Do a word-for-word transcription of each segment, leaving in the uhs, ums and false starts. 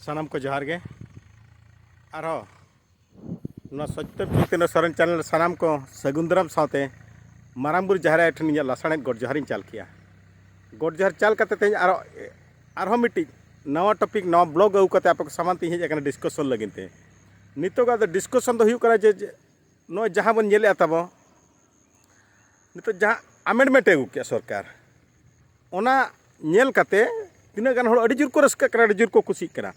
ᱥᱟᱱᱟᱢ ᱠᱚ ᱡᱚᱦᱟᱨ ᱜᱮ᱾ ᱟᱨᱦᱚᱸ ᱱᱚᱣᱟ ᱥᱚᱛᱭᱚ ᱪᱳᱭᱛᱚᱱᱭᱚ ᱥᱚᱨᱮᱱ ᱪᱮᱱᱮᱞ ᱥᱟᱱᱟᱢ ᱠᱚ ᱥᱟᱹᱜᱩᱱ ᱫᱟᱨᱟᱢ ᱥᱟᱶᱛᱮ ᱢᱟᱨᱟᱝ ᱵᱩᱨᱩ ᱡᱟᱦᱮᱨ ᱟᱭᱳ ᱴᱷᱮᱱ ᱤᱧᱟᱹᱜ ᱞᱟᱥᱟᱲᱦᱮᱫ ᱜᱚᱰ ᱡᱚᱦᱟᱨᱤᱧ ᱪᱟᱞ ᱠᱮᱜᱼᱟ᱾ ᱜᱚᱰ ᱡᱚᱦᱟᱨ ᱪᱟᱞ ᱠᱟᱛᱮ ᱛᱮᱦᱮᱧ ᱟᱨᱚ ᱟᱨᱦᱚᱸ ᱢᱤᱫᱴᱤᱡ ᱱᱟᱣᱟ ᱴᱚᱯᱤᱠ, ᱱᱟᱣᱟ ᱵᱞᱚᱜ ᱟᱹᱜᱩ ᱠᱟᱛᱮ ᱟᱯᱮ ᱠᱚ ᱥᱟᱢᱟᱝ ᱛᱮ ᱤᱧ ᱦᱮᱡ ᱟᱠᱟᱱᱟ ᱰᱤᱥᱠᱟᱥᱚᱱ ᱞᱟᱹᱜᱤᱫ ᱛᱮ᱾ ᱱᱤᱛᱚᱜᱟᱜ ᱫᱚ ᱰᱤᱥᱠᱟᱥᱚᱱ ᱫᱚ ᱦᱩᱭᱩᱜ ᱠᱟᱱᱟ ᱡᱮ, ᱡᱮ ᱱᱚᱜᱼᱚᱭ ᱡᱟᱦᱟᱸ ᱵᱚᱱ ᱧᱮᱞᱮᱫᱼᱟ ᱛᱟᱵᱚ, ᱱᱤᱛᱚᱜ ᱡᱟᱦᱟᱸ ᱟᱢᱮᱱᱰᱢᱮᱱᱴ ᱮ ᱟᱹᱜᱩ ᱠᱮᱜᱼᱟ ᱥᱚᱨᱠᱟᱨ, ᱚᱱᱟ ᱧᱮᱞ ᱠᱟᱛᱮ ᱛᱤᱱᱟᱹᱜ ᱜᱟᱱ ᱦᱚᱲ ᱟᱹᱰᱤ ᱡᱳᱨ ᱠᱚ ᱨᱟᱹᱥᱠᱟᱹᱜ ᱠᱟᱱᱟ, ᱟᱹᱰᱤ ᱡᱳᱨ ᱠᱚ ᱠᱩᱥᱤᱜ ᱠᱟᱱᱟ᱾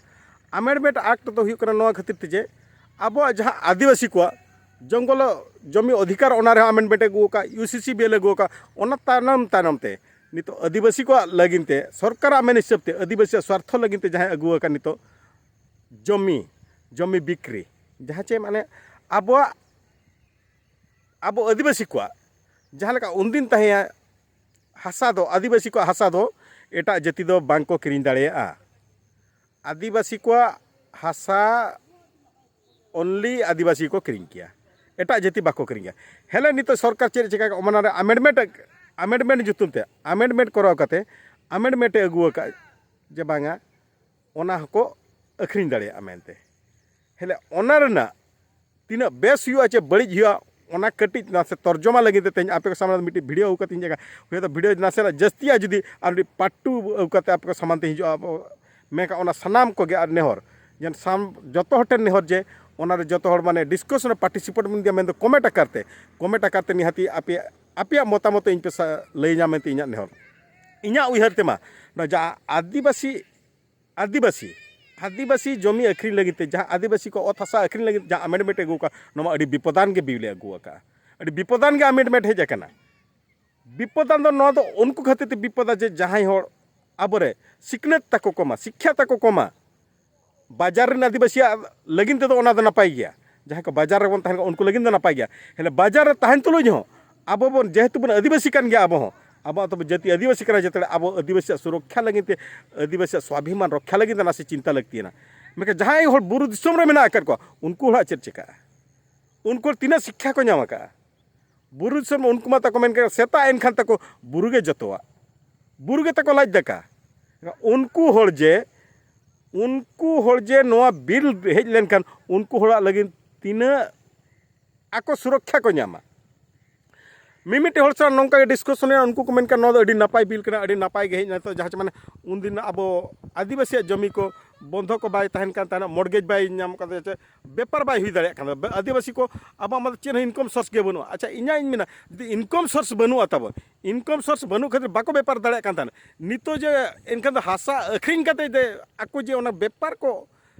ᱟᱢᱮᱱᱰᱢᱮᱱᱴ ᱟᱠᱴ ᱫᱚ ᱦᱩᱭᱩᱜ ᱠᱟᱱᱟ ᱱᱚᱣᱟ ᱠᱷᱟᱹᱛᱤᱨ ᱛᱮ ᱡᱮ ᱟᱵᱚᱣᱟᱜ ᱡᱟᱦᱟᱸ ᱟᱹᱫᱤᱵᱟᱹᱥᱤ ᱠᱚᱣᱟᱜ ᱡᱚᱝᱜᱚᱞ ᱡᱚᱢᱤ ᱚᱫᱷᱤᱠᱟᱨ, ᱚᱱᱟ ᱨᱮᱦᱚᱸ ᱟᱢᱮᱱᱰᱢᱮᱱᱴ ᱮ ᱟᱹᱜᱩ ᱟᱠᱟᱫ, ᱤᱭᱩ ᱥᱤ ᱥᱤ ᱵᱤᱞ ᱮ ᱟᱹᱜᱩ ᱟᱠᱟᱫ, ᱚᱱᱟ ᱛᱟᱭᱱᱚᱢ ᱛᱟᱭᱱᱚᱢ ᱛᱮ ᱱᱤᱛᱚᱜ ᱟᱹᱫᱤᱵᱟᱹᱥᱤ ᱠᱚᱣᱟᱜ ᱞᱟᱹᱜᱤᱫ ᱛᱮ ᱥᱚᱨᱠᱟᱨᱟᱜ ᱢᱮᱱ ᱦᱤᱥᱟᱹᱵ ᱛᱮ ᱟᱹᱫᱤᱵᱟᱹᱥᱤᱭᱟᱜ ᱥᱣᱟᱨᱛᱷᱚ ᱞᱟᱹᱜᱤᱫ ᱛᱮ ᱡᱟᱦᱟᱸᱭ ᱟᱹᱜᱩ ᱟᱠᱟᱫ ᱱᱤᱛᱚᱜ ᱡᱚᱢᱤ, ᱡᱚᱢᱤ ᱵᱤᱠᱨᱤ, ᱡᱟᱦᱟᱸ ᱪᱮ ᱢᱟᱱᱮ ᱟᱵᱚᱣᱟᱜ, ᱟᱵᱚ ᱟᱹᱫᱤᱵᱟᱹᱥᱤ ᱠᱚᱣᱟᱜ ᱡᱟᱦᱟᱸ ᱞᱮᱠᱟ ᱩᱱᱫᱤᱱ ᱛᱟᱦᱮᱸᱭᱟ ᱦᱟᱥᱟ ᱫᱚ, ᱟᱹᱫᱤᱵᱟᱹᱥᱤ ᱠᱚᱣᱟᱜ ᱦᱟᱥᱟ ᱫᱚ ᱮᱴᱟᱜ ᱡᱟᱹᱛᱤ ᱫᱚ ᱵᱟᱝ ᱠᱚ ᱠᱤᱨᱤᱧ ᱫᱟᱲᱮᱭᱟᱜᱼᱟ᱾ ᱟᱹᱫᱤᱵᱟᱹᱥᱤ ᱠᱚᱣᱟᱜ ᱦᱟᱥᱟ only ᱟᱹᱫᱤᱵᱟᱹᱥᱤ ᱠᱚ ᱠᱤᱨᱤᱧ ᱠᱮᱭᱟ, ᱮᱴᱟᱜ ᱡᱟᱹᱛᱤ ᱵᱟᱠᱚ ᱠᱤᱨᱤᱧ ᱠᱮᱭᱟ᱾ ᱦᱮᱞᱮ ᱱᱤᱛᱚᱜ ᱥᱚᱨᱠᱟᱨ ᱪᱮᱫ ᱮ ᱪᱤᱠᱟ ᱠᱮᱫᱟ? ᱚᱱᱟ ᱨᱮ ᱟᱢᱮᱱᱰᱢᱮᱱᱴ, ᱟᱢᱮᱱᱰᱢᱮᱱᱴ ᱧᱩᱛᱩᱢ ᱛᱮ ᱟᱢᱮᱱᱰᱢᱮᱱᱴ ᱠᱚᱨᱟᱣ ᱠᱟᱛᱮ ᱟᱢᱮᱱᱰᱢᱮᱱᱴ ᱮ ᱟᱹᱜᱩ ᱟᱠᱟᱫ ᱡᱮ ᱵᱟᱝᱟ, ᱚᱱᱟ ᱦᱚᱸᱠᱚ ᱟᱹᱠᱷᱨᱤᱧ ᱫᱟᱲᱮᱭᱟᱜᱼᱟ ᱢᱮᱱᱛᱮ᱾ ᱦᱮᱞᱮ ᱚᱱᱟ ᱨᱮᱱᱟᱜ ᱛᱤᱱᱟᱹᱜ ᱵᱮᱥ ᱦᱩᱭᱩᱜᱼᱟ ᱪᱮ ᱵᱟᱹᱲᱤᱡ ᱦᱩᱭᱩᱜᱼᱟ, ᱚᱱᱟ ᱠᱟᱹᱴᱤᱡ ᱱᱟᱥᱮ ᱛᱚᱨᱡᱚᱢᱟ ᱞᱟᱹᱜᱤᱫ ᱛᱮ ᱛᱮᱦᱮᱧ ᱟᱯᱮ ᱠᱚ ᱥᱟᱢᱟᱝ ᱨᱮ ᱢᱤᱫᱴᱤᱡ ᱵᱷᱤᱰᱤᱭᱳ ᱟᱹᱜᱩ ᱠᱟᱛᱮ ᱤᱧ ᱡᱟᱭᱜᱟ, ᱦᱩᱭᱩᱜᱼᱟ ᱵᱷᱤᱰᱤᱭᱳ ᱱᱟᱥᱮᱱᱟᱜ ᱡᱟᱹᱥᱛᱤᱜᱼᱟ ᱡᱩᱫᱤ ᱟᱨ ᱢᱤᱫᱴᱤᱡ ᱯᱟᱨᱴ ᱴᱩ ᱟᱹᱜᱩ ᱠᱟᱛᱮ ᱟᱯᱮ ᱠᱚ ᱥᱟᱢᱟᱝ ᱛᱮ ᱦᱤᱡᱩᱜᱼᱟ᱾ ᱟᱵᱚ ᱢᱮᱱᱠᱷᱟᱱ ᱚᱱᱟ ᱥᱟᱱᱟᱢ ᱠᱚᱜᱮ ᱟᱨ ᱱᱮᱦᱚᱨ, ᱡᱮᱢᱚᱱ ᱥᱟᱢ-, ᱡᱚᱛᱚ ᱦᱚᱲ ᱴᱷᱮᱱ ᱱᱮᱦᱚᱨ ᱡᱮ ᱚᱱᱟ ᱨᱮ ᱡᱚᱛᱚ ᱦᱚᱲ ᱢᱟᱱᱮ ᱰᱤᱥᱠᱟᱥᱚᱱ ᱨᱮ ᱯᱟᱨᱴᱤᱥᱤᱯᱮᱴ ᱵᱚᱱ ᱤᱫᱤᱭᱟ, ᱢᱮᱱᱫᱚ ᱠᱚᱢᱮᱱᱴ ᱟᱠᱟᱨ ᱛᱮ, ᱠᱚᱢᱮᱱᱴ ᱟᱠᱟᱨ ᱛᱮ ᱱᱤᱦᱟᱹᱛᱤ ᱟᱯᱮ, ᱟᱯᱮᱭᱟᱜ ᱢᱚᱛᱟᱢᱚᱛ ᱤᱧ ᱯᱮ ᱥᱟ-, ᱞᱟᱹᱭ ᱧᱟᱢ ᱢᱮᱱᱛᱮ ᱤᱧᱟᱹᱜ ᱱᱮᱦᱚᱨ᱾ ᱤᱧᱟᱹᱜ ᱩᱭᱦᱟᱹᱨ ᱛᱮᱢᱟ ᱱᱚᱣᱟ ᱡᱟᱦᱟᱸ ᱟᱹᱫᱤᱵᱟᱹᱥᱤ, ᱟᱹᱫᱤᱵᱟᱹᱥᱤ, ᱟᱹᱫᱤᱵᱟᱹᱥᱤ ᱡᱚᱢᱤ ᱟᱹᱠᱷᱨᱤᱧ ᱞᱟᱹᱜᱤᱫ ᱛᱮ, ᱡᱟᱦᱟᱸ ᱟᱹᱫᱤᱵᱟᱹᱥᱤ ᱠᱚ ᱚᱛ ᱦᱟᱥᱟ ᱟᱹᱠᱷᱨᱤᱧ ᱞᱟᱹᱜᱤᱫ ᱡᱟᱦᱟᱸ ᱟᱢᱮᱱᱰᱢᱮᱱᱴ ᱮ ᱟᱹᱜᱩ ᱟᱠᱟᱫ, ᱱᱚᱣᱟ ᱟᱹᱰᱤ ᱵᱤᱯᱚᱫᱟᱱ ᱜᱮ ᱵᱤᱞ ᱮ ᱟᱹᱜᱩ ᱟᱠᱟᱫᱼᱟ᱾ ᱟᱹᱰᱤ ᱵᱤᱯᱚᱫᱟᱱ ᱜᱮ ᱟᱢᱮᱱᱰᱢᱮᱱᱴ ᱦᱮᱡ ᱟᱠᱟᱱᱟ᱾ ᱵᱤᱯᱚᱫᱟᱱ ᱫᱚ ᱱᱚᱣᱟ ᱫᱚ ᱩᱱᱠᱩ ᱠᱷᱟᱹᱛᱤᱨ ᱛᱮ ᱵᱤᱯᱚᱫᱟ ᱡᱮ ᱡᱟᱦᱟᱸᱭ ᱦᱚᱲ ᱟᱵᱚᱨᱮ ᱥᱤᱠᱷᱱᱟᱹᱛ ᱛᱟᱠᱚ ᱠᱚᱢᱟ, ᱥᱤᱠᱠᱷᱟ ᱛᱟᱠᱚ ᱠᱚᱢᱟ, ᱵᱟᱡᱟᱨ ᱨᱮᱱ ᱟᱹᱫᱤᱵᱟᱹᱥᱤᱭᱟᱜ ᱞᱟᱹᱜᱤᱫ ᱛᱮᱫᱚ ᱚᱱᱟ ᱫᱚ ᱱᱟᱯᱟᱭ ᱜᱮᱭᱟ, ᱡᱟᱦᱟᱸᱭ ᱠᱚ ᱵᱟᱡᱟᱨ ᱨᱮᱵᱚᱱ ᱛᱟᱦᱮᱱ ᱠᱟᱱᱟ ᱩᱱᱠᱩ ᱞᱟᱹᱜᱤᱫ ᱫᱚ ᱱᱟᱯᱟᱭ ᱜᱮᱭᱟ᱾ ᱦᱮᱞᱮ ᱵᱟᱡᱟᱨ ᱨᱮ ᱛᱟᱦᱮᱱ ᱛᱩᱞᱩᱡ ᱦᱚᱸ ᱟᱵᱚ ᱵᱚᱱ, ᱡᱮᱦᱮᱛᱩ ᱵᱚᱱ ᱟᱹᱫᱤᱵᱟᱹᱥᱤ ᱠᱟᱱ ᱜᱮᱭᱟ, ᱟᱵᱚ ᱦᱚᱸ ᱟᱵᱚᱣᱟᱜ ᱫᱚ ᱡᱟᱹᱛᱤ ᱟᱹᱫᱤᱵᱟᱹᱥᱤ ᱠᱟᱱᱟ, ᱡᱟᱛᱮ ᱟᱵᱚ ᱟᱹᱫᱤᱵᱟᱹᱥᱤᱭᱟᱜ ᱥᱩᱨᱚᱠᱠᱷᱟ ᱞᱟᱹᱜᱤᱫ ᱛᱮ, ᱟᱹᱫᱤᱵᱟᱹᱥᱤᱭᱟᱜ ᱥᱣᱟᱵᱷᱤᱢᱟᱱ ᱨᱚᱠᱠᱷᱟ ᱞᱟᱹᱜᱤᱫ ᱛᱮ ᱱᱟᱥᱮ ᱪᱤᱱᱛᱟ ᱞᱟᱹᱠᱛᱤᱭᱟᱱᱟ᱾ ᱢᱮᱱᱠᱷᱟᱱ ᱡᱟᱦᱟᱸᱭ ᱦᱚᱲ ᱵᱩᱨᱩ ᱫᱤᱥᱚᱢ ᱨᱮ ᱢᱮᱱᱟᱜ ᱟᱠᱟᱫ ᱠᱚᱣᱟ, ᱩᱱᱠᱩ ᱦᱚᱲᱟᱜ ᱪᱮᱫ ᱪᱤᱠᱟᱹᱜᱼᱟ? ᱩᱱᱠᱩ ᱛᱤᱱᱟᱹᱜ ᱥᱤᱠᱠᱷᱟ ᱠᱚ ᱧᱟᱢ ᱟᱠᱟᱫᱼᱟ? ᱵᱩᱨᱩ ᱫᱤᱥᱚᱢ, ᱩᱱᱠᱩ ᱢᱟ ᱛᱟᱠᱚ ᱢᱮᱱ ᱠᱮᱫ, ᱥᱮᱛᱟᱜ ᱮᱱᱠᱷᱟᱱ ᱛᱟᱠᱚ ᱵᱩᱨᱩ ᱜᱮ ᱡᱚᱛᱚᱣᱟᱜ, ᱵᱩᱨᱩ ᱜᱮ ᱛᱟᱠᱚ ᱞᱟᱡ ᱫᱟᱠᱟ᱾ ᱩᱱᱠᱩ ᱦᱚᱲ ᱡᱮ ᱩᱱᱠᱩ ᱦᱚᱲ ᱡᱮ ᱱᱚᱣᱟ ᱵᱤᱞ ᱦᱮᱡ ᱞᱮᱱᱠᱷᱟᱱ ᱩᱱᱠᱩ ᱦᱚᱲᱟᱜ ᱞᱟᱹᱜᱤᱫ ᱛᱤᱱᱟᱹᱜ ᱟᱠᱚ ᱥᱩᱨᱚᱠᱠᱷᱟ ᱠᱚ ᱧᱟᱢᱟ᱾ ᱢᱤᱢᱤᱫᱴᱮᱡ ᱦᱚᱲ ᱥᱟᱶ ᱱᱚᱝᱠᱟ ᱜᱮ ᱰᱤᱥᱠᱟᱥᱚᱱ ᱮᱱᱟ, ᱩᱱᱠᱩ ᱠᱚ ᱢᱮᱱ ᱠᱟᱱ ᱱᱚᱣᱟ ᱫᱚ ᱟᱹᱰᱤ ᱱᱟᱯᱟᱭ ᱵᱤᱞ ᱠᱟᱱᱟ, ᱟᱹᱰᱤ ᱱᱟᱯᱟᱭ ᱜᱮ ᱦᱮᱡ ᱮᱱᱟ᱾ ᱛᱚ ᱡᱟᱦᱟᱸ ᱪᱮ ᱢᱟᱱᱮ ᱩᱱᱫᱤᱱ ᱟᱵᱚ ᱟᱹᱫᱤᱵᱟᱹᱥᱤᱭᱟᱜ ᱡᱚᱢᱤ ᱠᱚ ᱵᱚᱱᱫᱷᱚᱠ ᱠᱚ ᱵᱟᱭ ᱛᱟᱦᱮᱱ ᱠᱟᱱ ᱛᱟᱦᱮᱱᱟ, ᱢᱚᱨᱜᱮᱡᱽ ᱵᱟᱭ ᱧᱟᱢ ᱠᱟᱱ ᱛᱟᱦᱮᱱᱟ, ᱪᱮ ᱵᱮᱯᱟᱨ ᱵᱟᱭ ᱦᱩᱭ ᱫᱟᱲᱮᱭᱟᱜ ᱠᱟᱱᱟ᱾ ᱵᱮ- ᱟᱹᱫᱤᱵᱟᱹᱥᱤ ᱠᱚ ᱟᱵᱚᱣᱟᱜ ᱢᱟ ᱪᱮᱫ ᱦᱚᱸ ᱤᱱᱠᱟᱢ ᱥᱳᱨᱥ ᱜᱮ ᱵᱟᱹᱱᱩᱜᱼᱟ᱾ ᱟᱪᱪᱷᱟ, ᱤᱧᱟᱹᱜ ᱤᱧ ᱢᱮᱱᱟ, ᱡᱩᱫᱤ ᱤᱱᱠᱟᱢ ᱥᱳᱨᱥ ᱵᱟᱹᱱᱩᱜᱼᱟ ᱛᱟᱵᱚᱱ, ᱤᱱᱠᱟᱢ ᱥᱳᱨᱥ ᱵᱟᱹᱱᱩᱜ ᱠᱷᱟᱹᱛᱤᱨ ᱵᱟᱠᱚ ᱵᱮᱯᱟᱨ ᱫᱟᱲᱮᱭᱟᱜ ᱠᱟᱱ ᱛᱟᱦᱮᱱᱟ, ᱱᱤᱛᱚᱜ ᱡᱮ ᱮᱱᱠᱷᱟᱱ ᱫᱚ ᱦᱟᱥᱟ ᱟᱹᱠᱷᱨᱤᱧ ᱠᱟᱛᱮ ᱡᱮ ᱟᱠᱚ ᱡᱮ ᱚᱱᱟ ᱵᱮᱯᱟᱨ ᱠᱚ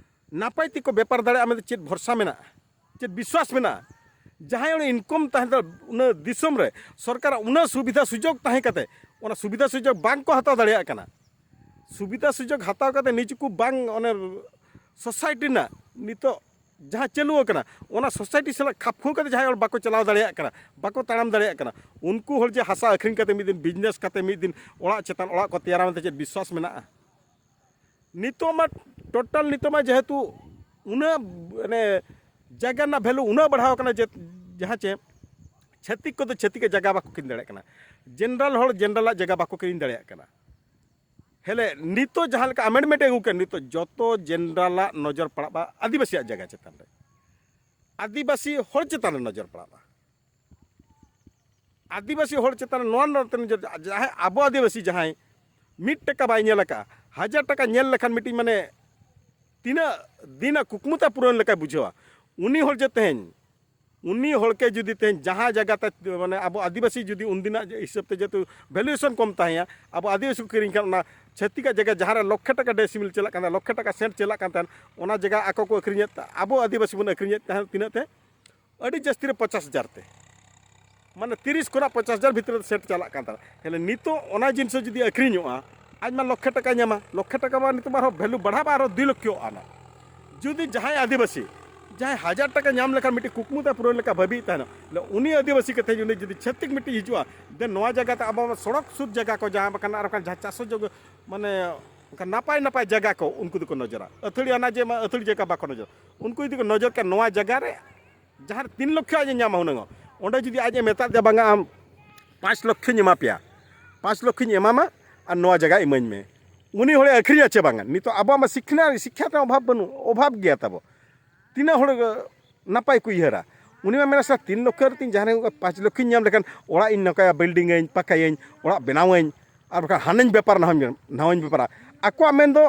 ᱱᱟᱯᱟᱭ ᱛᱮᱠᱚ ᱵᱮᱯᱟᱨ ᱫᱟᱲᱮᱭᱟᱜᱼᱟ ᱢᱮᱱᱛᱮ ᱪᱮᱫ ᱵᱷᱚᱨᱥᱟ ᱢᱮᱱᱟᱜᱼᱟ? ᱪᱮᱫ ᱵᱤᱥᱣᱟᱥ ᱢᱮᱱᱟᱜᱼᱟ? ᱡᱟᱦᱟᱸᱭ ᱚᱸᱰᱮ ᱤᱱᱠᱟᱢ ᱛᱟᱦᱮᱱ ᱛᱟᱭᱟ, ᱩᱱᱟᱹᱜ ᱫᱤᱥᱚᱢ ᱨᱮ ᱥᱚᱨᱠᱟᱨᱟᱜ ᱩᱱᱟᱹᱜ ᱥᱩᱵᱤᱫᱷᱟ ᱥᱩᱡᱳᱜᱽ ᱛᱟᱦᱮᱸ ᱠᱟᱛᱮ ᱚᱱᱟ ᱥᱩᱵᱤᱫᱷᱟ ᱥᱩᱡᱳᱜᱽ ᱵᱟᱝ ᱠᱚ ᱦᱟᱛᱟᱣ ᱫᱟᱲᱮᱭᱟᱜ ᱠᱟᱱᱟ᱾ ᱥᱩᱵᱤᱫᱷᱟ ᱥᱩᱡᱳᱜᱽ ᱦᱟᱛᱟᱣ ᱠᱟᱛᱮ ᱱᱤᱡᱮᱠᱚ ᱵᱟᱝ, ᱚᱱᱮ ᱥᱳᱥᱟᱭᱴᱤ ᱨᱮᱱᱟᱜ ᱱᱤᱛᱚᱜ ᱡᱟᱦᱟᱸ ᱪᱟᱹᱞᱩ ᱟᱠᱟᱱᱟ, ᱚᱱᱟ ᱥᱳᱥᱟᱭᱴᱤ ᱥᱟᱞᱟᱜ ᱠᱷᱟᱯ ᱠᱷᱩᱣᱟᱹ ᱠᱟᱛᱮ ᱡᱟᱦᱟᱸᱭ ᱦᱚᱲ ᱵᱟᱠᱚ ᱪᱟᱞᱟᱣ ᱫᱟᱲᱮᱭᱟᱜ ᱠᱟᱱᱟ, ᱵᱟᱠᱚ ᱛᱟᱲᱟᱢ ᱫᱟᱲᱮᱭᱟᱜ ᱠᱟᱱᱟ, ᱩᱱᱠᱩ ᱦᱚᱲ ᱡᱮ ᱦᱟᱥᱟ ᱟᱹᱠᱷᱨᱤᱧ ᱠᱟᱛᱮ ᱢᱤᱫ ᱫᱤᱱ ᱵᱤᱡᱽᱱᱮᱥ ᱠᱟᱛᱮ ᱢᱤᱫ ᱫᱤᱱ ᱚᱲᱟᱜ ᱪᱮᱛᱟᱱ ᱚᱲᱟᱜ ᱠᱚ ᱛᱮᱭᱟᱨᱟ ᱢᱮᱱᱛᱮ ᱪᱮᱫ ᱵᱤᱥᱣᱟᱥ ᱢᱮᱱᱟᱜᱼᱟ? ᱱᱤᱛᱚᱜ ᱢᱟ ᱴᱳᱴᱟᱞ, ᱱᱤᱛᱚᱜ ᱢᱟ ᱡᱮᱦᱮᱛᱩ ᱩᱱᱟᱹᱜ ᱢᱟᱱᱮ ᱡᱟᱭᱜᱟ ᱨᱮᱱᱟᱜ ᱵᱷᱮᱞᱩ ᱩᱱᱟᱹᱜ ᱵᱟᱲᱦᱟᱣ ᱠᱟᱱᱟ ᱡᱮ ᱡᱟᱦᱟᱸ ᱪᱮ ᱪᱷᱟᱹᱛᱤᱠ ᱠᱚᱫᱚ ᱪᱷᱟᱹᱛᱤᱠᱟᱜ ᱡᱟᱭᱜᱟ ᱵᱟᱠᱚ ᱠᱤᱨᱤᱧ ᱫᱟᱲᱮᱭᱟᱜ ᱠᱟᱱᱟ᱾ ᱡᱮᱱᱟᱨᱟᱞ ᱦᱚᱲ ᱡᱮᱱᱟᱨᱟᱞᱟᱜ ᱡᱟᱭᱜᱟ ᱵᱟᱠᱚ ᱠᱤᱨᱤᱧ ᱫᱟᱲᱮᱭᱟᱜ ᱠᱟᱱᱟ᱾ ᱦᱮᱞᱮ ᱱᱤᱛᱚᱜ ᱡᱟᱦᱟᱸ ᱞᱮᱠᱟ ᱟᱢᱮᱱᱰᱢᱮᱱᱴ ᱟᱹᱜᱩ ᱠᱟᱱᱟ, ᱱᱤᱛᱚᱜ ᱡᱚᱛᱚ ᱡᱮᱱᱟᱨᱟᱞᱟᱜ ᱱᱚᱡᱚᱨ ᱯᱟᱲᱟᱜᱼᱟ ᱟᱹᱫᱤᱵᱟᱹᱥᱤᱭᱟᱜ ᱡᱟᱭᱜᱟ ᱪᱮᱛᱟᱱ ᱨᱮ᱾ ᱟᱹᱫᱤᱵᱟᱹᱥᱤ ᱦᱚᱲ ᱪᱮᱛᱟᱱ ᱨᱮ ᱱᱚᱡᱚᱨ ᱯᱟᱲᱟᱜᱼᱟ᱾ ᱟᱹᱫᱤᱵᱟᱹᱥᱤ ᱦᱚᱲ ᱪᱮᱛᱟᱱ ᱨᱮ ᱱᱚᱣᱟ ᱱᱚᱛᱮ ᱱᱚᱡᱚᱨ, ᱡᱟᱦᱟᱸᱭ ᱟᱵᱚ ᱟᱹᱫᱤᱵᱟᱹᱥᱤ ᱡᱟᱦᱟᱸᱭ ᱢᱤᱫ ᱴᱟᱠᱟ ᱵᱟᱭ ᱧᱮᱞ ᱟᱠᱟᱫᱼᱟ, ᱦᱟᱡᱟᱨ ᱴᱟᱠᱟ ᱧᱮᱞ ᱞᱮᱠᱷᱟᱱ ᱢᱤᱫᱴᱤᱡ ᱢᱟᱱᱮ ᱛᱤᱱᱟᱹᱜ ᱫᱤᱱᱟᱜ ᱠᱩᱠᱢᱩ ᱛᱟᱭ ᱯᱩᱨᱚᱱ ᱞᱮᱠᱟᱭ ᱵᱩᱡᱷᱟᱹᱣᱟ᱾ ᱩᱱᱤ ᱦᱚᱲ ᱡᱮ ᱛᱮᱦᱮᱧ, ᱩᱱᱤ ᱦᱚᱲ ᱜᱮ ᱡᱩᱫᱤ ᱛᱮᱦᱮᱧ ᱡᱟᱦᱟᱸ ᱡᱟᱭᱜᱟ ᱛᱮ, ᱢᱟᱱᱮ ᱟᱵᱚ ᱟᱹᱫᱤᱵᱟᱹᱥᱤ ᱡᱩᱫᱤ ᱩᱱᱫᱤᱱᱟᱜ ᱦᱤᱥᱟᱹᱵ ᱛᱮ ᱡᱮᱦᱮᱛᱩ ᱵᱷᱮᱞᱩᱭᱮᱥᱚᱱ ᱠᱚᱢ ᱛᱟᱦᱮᱸᱭᱟ, ᱟᱵᱚ ᱟᱹᱫᱤᱵᱟᱹᱥᱤ ᱠᱚ ᱠᱤᱨᱤᱧ ᱠᱷᱟᱱ ᱚᱱᱟ ᱪᱷᱟᱹᱛᱤᱠᱟᱜ ᱡᱟᱭᱜᱟ ᱡᱟᱦᱟᱸ ᱨᱮ ᱞᱚᱠᱷᱮ ᱴᱟᱠᱟ ᱰᱮᱥᱤᱢᱤᱞ ᱪᱟᱞᱟᱜ ᱠᱟᱱ ᱛᱟᱦᱮᱸᱫ, ᱞᱚᱠᱷᱮ ᱴᱟᱠᱟ ᱥᱮᱱᱴ ᱪᱟᱞᱟᱜ ᱠᱟᱱ ᱛᱟᱦᱮᱸᱫ, ᱚᱱᱟ ᱡᱟᱭᱜᱟ ᱟᱠᱚ ᱠᱚ ᱟᱹᱠᱷᱨᱤᱧᱮᱫ ᱛᱟᱦᱮᱸᱫ, ᱟᱵᱚ ᱟᱹᱫᱤᱵᱟᱹᱥᱤ ᱵᱚᱱ ᱟᱹᱠᱷᱨᱤᱧᱮᱫ ᱛᱟᱦᱮᱸᱫ ᱛᱤᱱᱟᱹᱜ ᱛᱮ? ᱟᱹᱰᱤ ᱡᱟᱹᱥᱛᱤ ᱨᱮ ᱯᱚᱧᱪᱟᱥ ᱦᱟᱡᱟᱨ ᱛᱮ, ᱢᱟᱱᱮ ᱛᱤᱨᱤᱥ ᱠᱷᱚᱱᱟᱜ ᱯᱚᱧᱪᱟᱥ ᱦᱟᱡᱟᱨ ᱵᱷᱤᱛᱨᱤ ᱨᱮ ᱥᱮᱴ ᱪᱟᱞᱟᱜ ᱠᱟᱱ ᱛᱟᱦᱮᱸᱫ᱾ ᱦᱮᱸ, ᱱᱤᱛᱚᱜ ᱚᱱᱟ ᱡᱤᱱᱤᱥ ᱡᱩᱫᱤ ᱟᱹᱠᱷᱨᱤᱧᱚᱜᱼᱟ, ᱟᱡ ᱢᱟ ᱞᱚᱠᱷᱮ ᱴᱟᱠᱟᱭ ᱧᱟᱢᱟ, ᱞᱚᱠᱷᱮ ᱴᱟᱠᱟ ᱢᱟ ᱱᱤᱛᱚᱜ ᱢᱟ ᱟᱨᱦᱚᱸ ᱵᱷᱮᱞᱩ ᱵᱟᱲᱦᱟᱣ ᱵᱟ ᱟᱨᱦᱚᱸ ᱫᱩᱭ ᱞᱚᱠᱷᱚᱜᱼᱟ ᱱᱟ᱾ ᱡᱩᱫᱤ ᱡᱟᱦᱟᱸᱭ ᱟᱹᱫᱤᱵᱟᱹᱥᱤ ᱡᱟᱦᱟᱸᱭ ᱦᱟᱡᱟᱨ ᱴᱟᱠᱟ ᱧᱟᱢ ᱞᱮᱠᱷᱟᱱ ᱢᱤᱫᱴᱤᱡ ᱠᱩᱠᱢᱩ ᱛᱟᱭ ᱯᱩᱨᱟᱹᱣ ᱞᱮᱠᱟ ᱵᱷᱟᱹᱵᱤᱭᱮᱫ ᱛᱟᱦᱮᱱᱟ, ᱩᱱᱤ ᱟᱹᱫᱤᱵᱟᱹᱥᱤ ᱠᱟᱛᱮ ᱩᱱᱤ ᱡᱩᱫᱤ ᱪᱷᱟᱹᱛᱤᱠ ᱢᱤᱫᱴᱤᱡ ᱦᱤᱡᱩᱜᱼᱟ, ᱫᱮᱱ ᱱᱚᱣᱟ ᱡᱟᱭᱜᱟ ᱛᱮ ᱟᱵᱚ ᱥᱚᱲᱚᱠ ᱥᱩᱨ ᱡᱟᱭᱜᱟ ᱠᱚ ᱡᱟᱦᱟᱸ ᱵᱟᱠᱷᱟᱱ ᱟᱨ ᱵᱟᱠᱷᱟᱱ ᱡᱟᱦᱟᱸ ᱪᱟᱥᱚ ᱡᱳᱜᱽ, ᱢᱟᱱᱮ ᱚᱱᱠᱟ ᱱᱟᱯᱟᱭ ᱱᱟᱯᱟᱭ ᱡᱟᱭᱜᱟ ᱠᱚ ᱩᱱᱠᱩ ᱫᱚᱠᱚ ᱱᱚᱡᱚᱨᱟ᱾ ᱟᱹᱛᱷᱟᱹᱲᱤ ᱟᱱᱟ ᱡᱮ ᱢᱟ ᱟᱹᱛᱷᱟᱹᱲᱤ ᱡᱟᱭᱜᱟ ᱵᱟᱠᱚ ᱱᱚᱡᱚᱨᱟ᱾ ᱩᱱᱠᱩ ᱡᱩᱫᱤ ᱠᱚ ᱱᱚᱡᱚᱨ ᱠᱷᱟᱱ ᱱᱚᱣᱟ ᱡᱟᱭᱜᱟ ᱨᱮ ᱡᱟᱦᱟᱸ ᱨᱮ ᱛᱤᱱ ᱞᱚᱠᱷᱚ ᱟᱡ ᱮ ᱧᱟᱢᱟ ᱦᱩᱱᱟᱹᱝ, ᱚᱸᱰᱮ ᱡᱩᱫᱤ ᱟᱡ ᱮ ᱢᱮᱛᱟᱫ ᱫᱮᱭᱟ, "ᱵᱟᱝᱟ, ᱟᱢ ᱯᱟᱸᱪ ᱞᱚᱠᱷᱚᱧ ᱮᱢᱟ ᱯᱮᱭᱟ, ᱯᱟᱸᱪ ᱞᱚᱠᱷᱚᱧ ᱮᱢᱟᱢᱟ ᱟᱨ ᱱᱚᱣᱟ ᱡᱟᱭᱜᱟ ᱤᱢᱟᱹᱧ ᱢᱮ", ᱩᱱᱤ ᱦᱚᱲᱮ ᱟᱹᱠᱷᱨᱤᱧᱟ ᱪᱮ ᱵᱟᱝᱟ? ᱱᱤᱛᱚᱜ ᱟᱵᱚᱣᱟᱜ ᱢᱟ ᱥᱤᱠᱷᱱᱟᱹ ᱥᱤᱠᱠᱷᱟ ᱨᱮᱱᱟᱜ ᱚᱵᱷᱟᱵᱽ ᱵᱟᱹᱱᱩᱜ, ᱚᱵᱷᱟᱵᱽ ᱜᱮᱭᱟ ᱛᱟᱵᱚ᱾ ᱛᱤᱱᱟᱹᱜ ᱦᱚᱲ ᱱᱟᱯᱟᱭ ᱠᱚ ᱩᱭᱦᱟᱹᱨᱟ? ᱩᱱᱤ ᱢᱟ ᱢᱮᱱᱟ, "ᱥᱟᱨ, ᱛᱤᱱ ᱞᱚᱠᱷᱚ ᱨᱮ ᱛᱤᱧ ᱡᱟᱦᱟᱸ ᱨᱮ ᱯᱟᱸᱪ ᱞᱚᱠᱷᱚᱧ ᱧᱟᱢ ᱞᱮᱠᱷᱟᱱ ᱚᱲᱟᱜ ᱤᱧ ᱱᱚᱝᱠᱟᱭᱟ, ᱵᱤᱞᱰᱤᱝ ᱟᱹᱧ, ᱯᱟᱠᱟᱭᱟᱹᱧ, ᱚᱲᱟᱜ ᱵᱮᱱᱟᱣᱟᱹᱧ, ᱟᱨ ᱵᱟᱠᱷᱟᱱ ᱦᱟᱱᱟᱧ ᱵᱮᱯᱟᱨ, ᱱᱟᱣᱟᱧ ᱱᱟᱣᱟᱧ ᱵᱮᱯᱟᱨᱟ᱾" ᱟᱠᱚᱣᱟᱜ ᱢᱮᱱ ᱫᱚ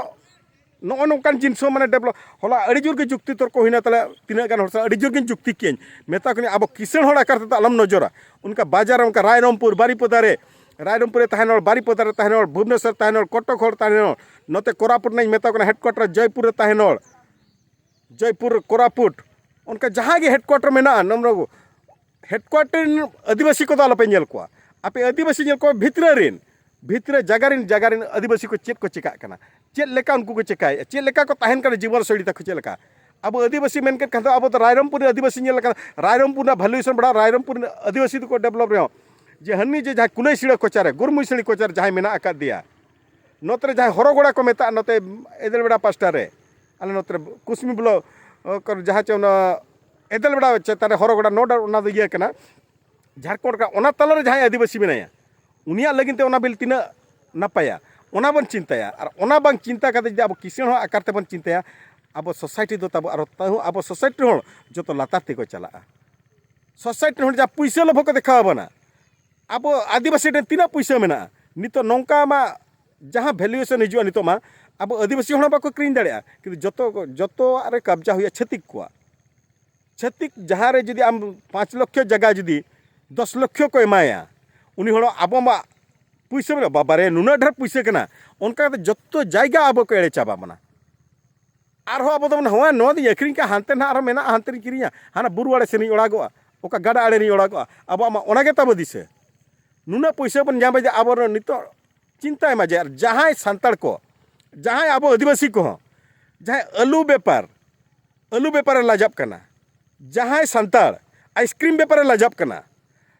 ᱱᱚᱜᱼᱚ ᱱᱚᱝᱠᱟᱱ ᱡᱤᱱᱤᱥ ᱦᱚᱸ ᱢᱟᱱᱮ ᱰᱮᱵᱷᱞᱚᱯ᱾ ᱦᱚᱞᱟ ᱟᱹᱰᱤ ᱡᱳᱨ ᱜᱮ ᱡᱩᱠᱛᱤ ᱛᱚᱨᱠᱚ ᱦᱩᱭᱱᱟ ᱛᱟᱞᱮ, ᱛᱤᱱᱟᱹᱜ ᱜᱟᱱ ᱦᱚᱲ ᱥᱟᱶ ᱟᱹᱰᱤ ᱡᱳᱨ ᱜᱤᱧ ᱡᱩᱠᱛᱤ ᱠᱮᱜᱼᱟᱹᱧ᱾ ᱢᱮᱛᱟ ᱠᱚ ᱠᱟᱹᱱᱟᱹᱧ, ᱟᱵᱚ ᱠᱤᱥᱟᱹᱬ ᱦᱚᱲ ᱟᱠᱟᱨ ᱛᱮᱫᱚ ᱟᱞᱚᱢ ᱱᱚᱡᱚᱨᱟ᱾ ᱚᱱᱠᱟ ᱵᱟᱡᱟᱨ ᱨᱮ, ᱚᱱᱠᱟ ᱨᱟᱭᱨᱚᱝᱯᱩᱨ, ᱵᱟᱨᱤᱯᱚᱫᱟ ᱨᱮ, ᱨᱟᱭᱨᱚᱝᱯᱩᱨ ᱨᱮ ᱛᱟᱦᱮᱱ ᱦᱚᱲ, ᱵᱟᱨᱤᱯᱚᱫᱟ ᱨᱮ ᱛᱟᱦᱮᱱ ᱦᱚᱲ, ᱵᱷᱩᱵᱽᱱᱮᱥᱚᱨ ᱛᱟᱦᱮᱱ ᱦᱚᱲ, ᱠᱚᱴᱚᱠ ᱦᱚᱲ ᱛᱟᱦᱮᱱ ᱦᱚᱲ, ᱱᱚᱛᱮ ᱠᱳᱨᱟᱯᱩᱴ ᱨᱮᱱᱟᱜ ᱤᱧ ᱢᱮᱛᱟ ᱠᱚ ᱠᱟᱱᱟ, ᱦᱮᱰᱠᱩᱣᱟᱴᱟᱨ ᱡᱚᱭᱯᱩᱨ ᱨᱮ ᱛᱟᱦᱮᱱ ᱦᱚᱲ, ᱡᱚᱭᱯᱩᱨ, ᱠᱳᱨᱟᱯᱩᱴ, ᱚᱱᱠᱟ ᱡᱟᱦᱟᱸ ᱜᱮ ᱦᱮᱰᱠᱩᱣᱟᱴᱟᱨ ᱢᱮᱱᱟᱜᱼᱟ, ᱱᱚᱢᱨᱚ ᱦᱮᱰᱠᱩᱣᱟᱴᱟᱨ ᱨᱮᱱ ᱟᱹᱫᱤᱵᱟᱹᱥᱤ ᱠᱚᱫᱚ ᱟᱞᱚᱯᱮ ᱧᱮᱞ ᱠᱚᱣᱟ᱾ ᱟᱯᱮ ᱟᱹᱫᱤᱵᱟᱹᱥᱤ ᱧᱮᱞ ᱠᱚᱣᱟ ᱵᱷᱤᱛᱨᱟᱹ ᱨᱮᱱ, ᱵᱷᱤᱛᱨᱟᱹ ᱡᱟᱭᱜᱟ ᱨᱮᱱ, ᱡᱟᱭᱜᱟ ᱨᱮᱱ ᱟᱹᱫᱤᱵᱟᱹᱥᱤ ᱠᱚ ᱪᱮᱫ ᱠᱚ ᱪᱮᱠᱟᱜ ᱠᱟᱱᱟ, ᱪᱮᱫ ᱞᱮᱠᱟ ᱩᱱᱠᱩ ᱠᱚ ᱪᱮᱠᱟᱭᱮᱫᱼᱟ, ᱪᱮᱫ ᱞᱮᱠᱟ ᱠᱚ ᱛᱟᱦᱮᱱ ᱠᱟᱱᱟ, ᱡᱤᱵᱚᱱ ᱥᱳᱭᱞᱤ ᱛᱟᱠᱚ ᱪᱮᱫ ᱞᱮᱠᱟ᱾ ᱟᱵᱚ ᱟᱹᱫᱤᱵᱟᱹᱥᱤ ᱢᱮᱱ ᱠᱮᱫ ᱠᱷᱟᱱ ᱫᱚ ᱟᱵᱚ ᱫᱚ ᱨᱟᱭᱨᱚᱝᱯᱩᱨ ᱨᱮᱱ ᱟᱹᱫᱤᱵᱟᱹᱥᱤ ᱧᱮᱞ ᱞᱮᱠᱷᱟᱱ ᱨᱟᱭᱨᱚᱝᱯᱩᱨ ᱨᱮᱱᱟᱜ ᱵᱷᱮᱞᱩᱭᱮᱥᱚᱱ ᱵᱟᱲᱟᱣ, ᱨᱟᱭᱨᱚᱝᱯᱩᱨ ᱨᱮᱱ ᱟᱹᱫᱤᱵᱟᱹᱥᱤ ᱫᱚᱠᱚ ᱰᱮᱵᱷᱞᱚᱯ ᱨᱮᱦᱚᱸ, ᱡᱮ ᱦᱟᱹᱱᱤ ᱡᱮ ᱡᱟᱦᱟᱸᱭ ᱠᱩᱞᱟᱹᱭᱥᱤᱲᱟᱹ ᱠᱚᱪᱟᱨᱮ, ᱜᱩᱨᱢᱩᱭᱥᱤᱲᱤ ᱠᱚᱪᱟᱨᱮ ᱡᱟᱦᱟᱸᱭ ᱢᱮᱱᱟᱜ ᱟᱠᱟᱫ ᱫᱮᱭᱟ, ᱱᱚᱛᱮ ᱨᱮ ᱡᱟᱦᱟᱸᱭ ᱦᱚᱨᱚᱜᱚᱲᱟ ᱠᱚ ᱢᱮᱛᱟᱜᱼᱟ, ᱱᱚᱛᱮ ᱮᱫᱮᱞᱵᱮᱲᱟ ᱯᱟᱥᱴᱟ ᱨᱮ, ᱟᱞᱮ ᱱᱚᱛᱮ ᱨᱮ ᱠᱩᱥᱢᱤ ᱵᱞᱚᱠ ᱠᱚᱨᱮ ᱡᱟᱦᱟᱸ ᱪᱮ ᱚᱱᱟ ᱮᱫᱮᱞᱵᱮᱲᱟ ᱪᱮᱛᱟᱱ ᱨᱮ ᱦᱚᱨᱚᱜᱚᱲᱟ, ᱱᱚᱰᱮ ᱚᱱᱟ ᱫᱚ ᱤᱭᱟᱹ ᱠᱟᱱᱟ, ᱡᱷᱟᱲᱠᱷᱚᱸᱰ ᱨᱮ᱾ ᱚᱱᱟ ᱛᱟᱞᱟᱨᱮ ᱡᱟᱦᱟᱸᱭ ᱟᱹᱫᱤᱵᱟᱹᱥᱤ ᱢᱮᱱᱟᱭᱟ, ᱩᱱᱤᱭᱟᱜ ᱞᱟᱹᱜᱤᱫ ᱛᱮ ᱚᱱᱟ ᱵᱤᱞ ᱛᱤᱱᱟᱹᱜ ᱱᱟᱯᱟᱭᱟ, ᱚᱱᱟ ᱵᱚᱱ ᱪᱤᱱᱛᱟᱹᱭᱟ᱾ ᱟᱨ ᱚᱱᱟ ᱵᱟᱝ ᱪᱤᱱᱛᱟ ᱠᱟᱛᱮ ᱡᱩᱫᱤ ᱟᱵᱚ ᱠᱤᱥᱟᱹᱬ ᱦᱚᱲ ᱟᱠᱟᱨ ᱛᱮᱵᱚᱱ ᱪᱤᱱᱛᱟᱹᱭᱟ, ᱟᱵᱚ ᱥᱳᱥᱟᱭᱴᱤ ᱫᱚ ᱛᱟᱵᱚ ᱟᱨᱚ ᱛᱟᱹᱦᱩ ᱟᱵᱚ ᱥᱳᱥᱟᱭᱴᱤ ᱦᱚᱲ ᱡᱚᱛᱚ ᱞᱟᱛᱟᱨ ᱛᱮᱠᱚ ᱪᱟᱞᱟᱜᱼᱟ᱾ ᱥᱳᱥᱟᱭᱴᱤ ᱦᱚᱲ ᱡᱟᱦᱟᱸ ᱯᱩᱭᱥᱟᱹ ᱞᱚᱵᱷ ᱠᱚ ᱫᱮᱠᱷᱟᱣ ᱟᱵᱚᱱᱟ, ᱟᱵᱚ ᱟᱹᱫᱤᱵᱟᱹᱥᱤ ᱴᱷᱮᱱ ᱛᱤᱱᱟᱹᱜ ᱯᱩᱭᱥᱟᱹ ᱢᱮᱱᱟᱜᱼᱟ? ᱱᱤᱛᱚᱜ ᱱᱚᱝᱠᱟ ᱢᱟ ᱡᱟᱦᱟᱸ ᱵᱷᱮᱞᱩᱭᱮᱥᱚᱱ ᱦᱤᱡᱩᱜᱼᱟ ᱱᱤᱛᱚᱜ ᱢᱟ, ᱟᱵᱚ ᱟᱹᱫᱤᱵᱟᱹᱥᱤ ᱦᱚᱲ ᱦᱚᱸ ᱵᱟᱠᱚ ᱠᱤᱨᱤᱧ ᱫᱟᱲᱮᱭᱟᱜᱼᱟ᱾ ᱠᱤᱱᱛᱩ ᱡᱚᱛᱚ, ᱡᱚᱛᱚᱣᱟᱜ ᱨᱮ ᱠᱟᱵᱽᱡᱟ ᱦᱩᱭᱩᱜᱼᱟ ᱪᱷᱟᱹᱛᱤᱠ ᱠᱚᱣᱟᱜ᱾ ᱪᱷᱟᱹᱛᱤᱠ ᱡᱟᱦᱟᱸ ᱨᱮ ᱡᱩᱫᱤ ᱟᱢ ᱯᱟᱸᱪ ᱞᱚᱠᱷᱚ ᱡᱟᱭᱜᱟ ᱡᱩᱫᱤ ᱫᱚᱥ ᱞᱚᱠᱷᱚ ᱠᱚ ᱮᱢᱟᱭᱟ, ᱩᱱᱤ ᱦᱚᱲ ᱟᱵᱚ ᱢᱟ ᱯᱩᱭᱥᱟᱹ ᱢᱮᱱᱟᱜᱼᱟ, "ᱵᱟᱵᱟ ᱨᱮ, ᱱᱩᱱᱟᱹᱜ ᱰᱷᱮᱨ ᱯᱩᱭᱥᱟᱹ ᱠᱟᱱᱟ", ᱚᱱᱠᱟ ᱠᱟᱛᱮ ᱡᱚᱛᱚ ᱡᱟᱭᱜᱟ ᱟᱵᱚ ᱠᱚ ᱮᱲᱮ ᱪᱟᱵᱟ ᱵᱚᱱᱟ᱾ ᱟᱨᱦᱚᱸ ᱟᱵᱚ ᱫᱚᱵᱚᱱ, "ᱦᱳᱭ, ᱱᱚᱣᱟ ᱫᱚᱧ ᱟᱹᱠᱷᱨᱤᱧ ᱠᱟᱜᱼᱟ, ᱦᱟᱱᱛᱮ ᱱᱟᱦᱟᱜ ᱟᱨᱦᱚᱸ ᱢᱮᱱᱟᱜᱼᱟ, ᱦᱟᱱᱛᱮ ᱨᱤᱧ ᱠᱤᱨᱤᱧᱟ, ᱦᱟᱱᱟ ᱵᱩᱨᱩ ᱟᱲᱮ ᱥᱮᱱ ᱤᱧ ᱚᱲᱟᱜᱚᱜᱼᱟ, ᱚᱠᱟ ᱜᱟᱰᱟ ᱟᱲᱮ ᱨᱤᱧ ᱚᱲᱟᱜᱚᱜᱼᱟ", ᱟᱵᱚᱣᱟᱜ ᱢᱟ ᱚᱱᱟ ᱜᱮ ᱛᱟᱵᱚ ᱫᱤᱥᱟᱹ᱾ ᱱᱩᱱᱟᱹᱜ ᱯᱩᱭᱥᱟᱹ ᱵᱚᱱ ᱧᱟᱢᱟ ᱡᱮ ᱟᱵᱚ ᱱᱤᱛᱚᱜ ᱪᱤᱱᱛᱟᱭ ᱢᱟ ᱡᱮ ᱟᱨ ᱡᱟᱦᱟᱸᱭ ᱥᱟᱱᱛᱟᱲ ᱠᱚ, ᱡᱟᱦᱟᱸᱭ ᱟᱵᱚ ᱟᱹᱫᱤᱵᱟᱹᱥᱤ ᱠᱚᱦᱚᱸ, ᱡᱟᱦᱟᱸᱭ ᱟᱹᱞᱩ ᱵᱮᱯᱟᱨ, ᱟᱹᱞᱩ ᱵᱮᱯᱟᱨᱮ ᱞᱟᱡᱟᱜ ᱠᱟᱱᱟ, ᱡᱟᱦᱟᱸᱭ ᱥᱟᱱᱛᱟᱲ ᱟᱭᱤᱥᱠᱨᱤᱢ ᱵᱮᱯᱟᱨᱮ ᱞᱟᱡᱟᱜ ᱠᱟᱱᱟ,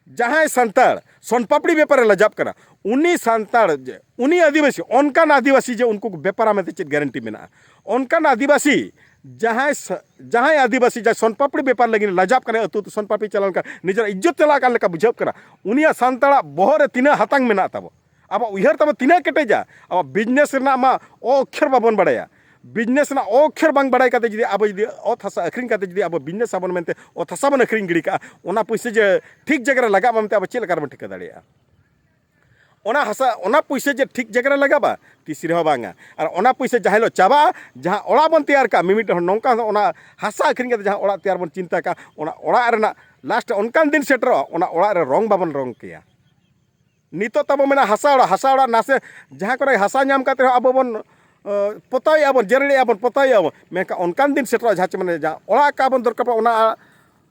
ᱡᱟᱦᱟᱸᱭ ᱥᱟᱱᱛᱟᱲ ᱥᱚᱱᱯᱟᱯᱲᱤ ᱵᱮᱯᱟᱨᱮ ᱞᱟᱡᱟᱜ ᱠᱟᱱᱟ, ᱩᱱᱤ ᱥᱟᱱᱛᱟᱲ ᱡᱮ, ᱩᱱᱤ ᱟᱹᱫᱤᱵᱟᱹᱥᱤ, ᱚᱱᱠᱟᱱ ᱟᱹᱫᱤᱵᱟᱹᱥᱤ ᱡᱮ ᱩᱱᱠᱩ ᱠᱚ ᱵᱮᱯᱟᱨᱟ ᱢᱮᱱᱛᱮ ᱪᱮᱫ ᱜᱮᱨᱮᱱᱴᱤ ᱢᱮᱱᱟᱜᱼᱟ? ᱚᱱᱠᱟᱱ ᱟᱹᱫᱤᱵᱟᱹᱥᱤ ᱡᱟᱦᱟᱸᱭ ᱥᱟ-, ᱡᱟᱦᱟᱸᱭ ᱟᱹᱫᱤᱵᱟᱹᱥᱤ ᱡᱟᱦᱟᱸᱭ ᱥᱚᱱᱯᱟᱯᱲᱤ ᱵᱮᱯᱟᱨ ᱞᱟᱹᱜᱤᱫ ᱞᱟᱡᱟᱜ ᱠᱟᱱᱟ, ᱟᱹᱛᱩ ᱟᱹᱛᱩ ᱥᱚᱱᱯᱟᱯᱲᱤ ᱪᱟᱞᱟᱣ ᱞᱮᱱᱠᱷᱟᱱ ᱱᱤᱡᱮᱨᱟᱜ ᱤᱡᱽᱡᱚᱛ ᱪᱟᱞᱟᱜ ᱠᱟᱱ ᱞᱮᱠᱟ ᱵᱩᱡᱷᱟᱹᱜ ᱠᱟᱱᱟ, ᱩᱱᱤᱭᱟᱜ ᱥᱟᱱᱛᱟᱲᱟᱜ ᱵᱚᱦᱚᱜ ᱨᱮ ᱛᱤᱱᱟᱹᱜ ᱦᱟᱛᱟᱝ ᱢᱮᱱᱟᱜ ᱛᱟᱵᱚ? ᱟᱵᱚᱣᱟᱜ ᱩᱭᱦᱟᱹᱨ ᱛᱟᱵᱚ ᱛᱤᱱᱟᱹᱜ ᱠᱮᱴᱮᱡᱟ? ᱟᱵᱚ ᱵᱤᱡᱽᱱᱮᱥ ᱨᱮᱱᱟᱜ ᱢᱟ ᱚ ᱚᱠᱠᱷᱚᱨ ᱵᱟᱵᱚᱱ ᱵᱟᱲᱟᱭᱟ᱾ ᱵᱤᱡᱽᱱᱮᱥ ᱨᱮᱱᱟᱜ ᱚ ᱚᱠᱠᱷᱚᱨ ᱵᱟᱝ ᱵᱟᱲᱟᱭ ᱠᱟᱛᱮ ᱡᱩᱫᱤ ᱟᱵᱚ ᱡᱩᱫᱤ ᱚᱛ ᱦᱟᱥᱟ ᱟᱹᱠᱷᱨᱤᱧ ᱠᱟᱛᱮ ᱡᱩᱫᱤ ᱟᱵᱚ ᱵᱤᱡᱽᱱᱮᱥ ᱟᱵᱚᱱ ᱢᱮᱱᱛᱮ ᱚᱛ ᱦᱟᱥᱟ ᱵᱚᱱ ᱟᱹᱠᱷᱨᱤᱧ ᱜᱤᱰᱤ ᱠᱟᱜᱼᱟ, ᱚᱱᱟ ᱯᱩᱭᱥᱟᱹ ᱡᱮ ᱴᱷᱤᱠ ᱡᱟᱭᱜᱟ ᱨᱮ ᱞᱟᱜᱟᱜ ᱢᱟ ᱢᱮᱱᱛᱮ ᱟᱵᱚ ᱪᱮᱫ ᱞᱮᱠᱟ ᱨᱮᱵᱚᱱ ᱴᱷᱤᱠᱟᱹ ᱫᱟᱲᱮᱭᱟᱜᱼᱟ? ᱚᱱᱟ ᱦᱟᱥᱟ, ᱚᱱᱟ ᱯᱩᱭᱥᱟᱹ ᱡᱮ ᱴᱷᱤᱠ ᱡᱟᱭᱜᱟ ᱨᱮ ᱞᱟᱜᱟᱜᱼᱟ, ᱛᱤᱥ ᱨᱮᱦᱚᱸ ᱵᱟᱝᱟ᱾ ᱟᱨ ᱚᱱᱟ ᱯᱩᱭᱥᱟᱹ ᱡᱟᱦᱟᱸ ᱦᱤᱞᱳᱜ ᱪᱟᱵᱟᱜᱼᱟ, ᱡᱟᱦᱟᱸ ᱚᱲᱟᱜ ᱵᱚᱱ ᱛᱮᱭᱟᱨ ᱠᱟᱜᱼᱟ, ᱢᱤᱢᱤᱫ ᱦᱚᱲ ᱱᱚᱝᱠᱟ ᱚᱱᱟ ᱦᱟᱥᱟ ᱟᱹᱠᱷᱨᱤᱧ ᱠᱟᱛᱮ ᱡᱟᱦᱟᱸ ᱚᱲᱟᱜ ᱛᱮᱭᱟᱨ ᱵᱚᱱ ᱪᱤᱱᱛᱟᱹ ᱠᱟᱜᱼᱟ, ᱚᱱᱟ ᱚᱲᱟᱜ ᱨᱮᱱᱟᱜ ᱞᱟᱥᱴ ᱚᱱᱠᱟᱱ ᱫᱤᱱ ᱥᱮᱴᱮᱨᱚᱜᱼᱟ, ᱚᱱᱟ ᱚᱲᱟᱜ ᱨᱮ ᱨᱚᱝ ᱵᱟᱵᱚᱱ ᱨᱚᱝ ᱠᱮᱭᱟ᱾ ᱱᱤᱛᱚᱜ ᱛᱟᱵᱚ ᱢᱮᱱᱟᱜᱼᱟ ᱦᱟᱥᱟ ᱚᱲᱟᱜ, ᱦᱟᱥᱟ ᱚᱲᱟᱜ ᱱᱟᱥᱮ ᱡᱟᱦᱟᱸ ᱠᱚᱨᱮ ᱦᱟᱥᱟ ᱧᱟᱢ ᱠᱟᱛᱮ ᱨᱮᱦᱚᱸ ᱟᱵᱚ ᱵᱚᱱ, ᱮ, ᱯᱚᱛᱟᱣᱮᱫᱼᱟ ᱵᱚᱱ, ᱡᱮᱨᱮᱲᱮᱫᱼᱟ ᱵᱚᱱ, ᱯᱚᱛᱟᱣᱮᱫᱼᱟ ᱵᱚᱱ, ᱢᱮᱱᱠᱷᱟᱱ ᱚᱱᱠᱟᱱ ᱫᱤᱱ ᱥᱮᱴᱮᱨᱚᱜᱼᱟ ᱡᱟᱦᱟᱸ ᱪᱮ ᱢᱟᱱᱮ ᱡᱟᱦᱟᱸ ᱚᱲᱟᱜ ᱠᱟᱜ ᱵᱚᱱ ᱫᱚᱨᱠᱟᱨ ᱯᱟᱲᱟᱜᱼᱟ, ᱚᱱᱟ,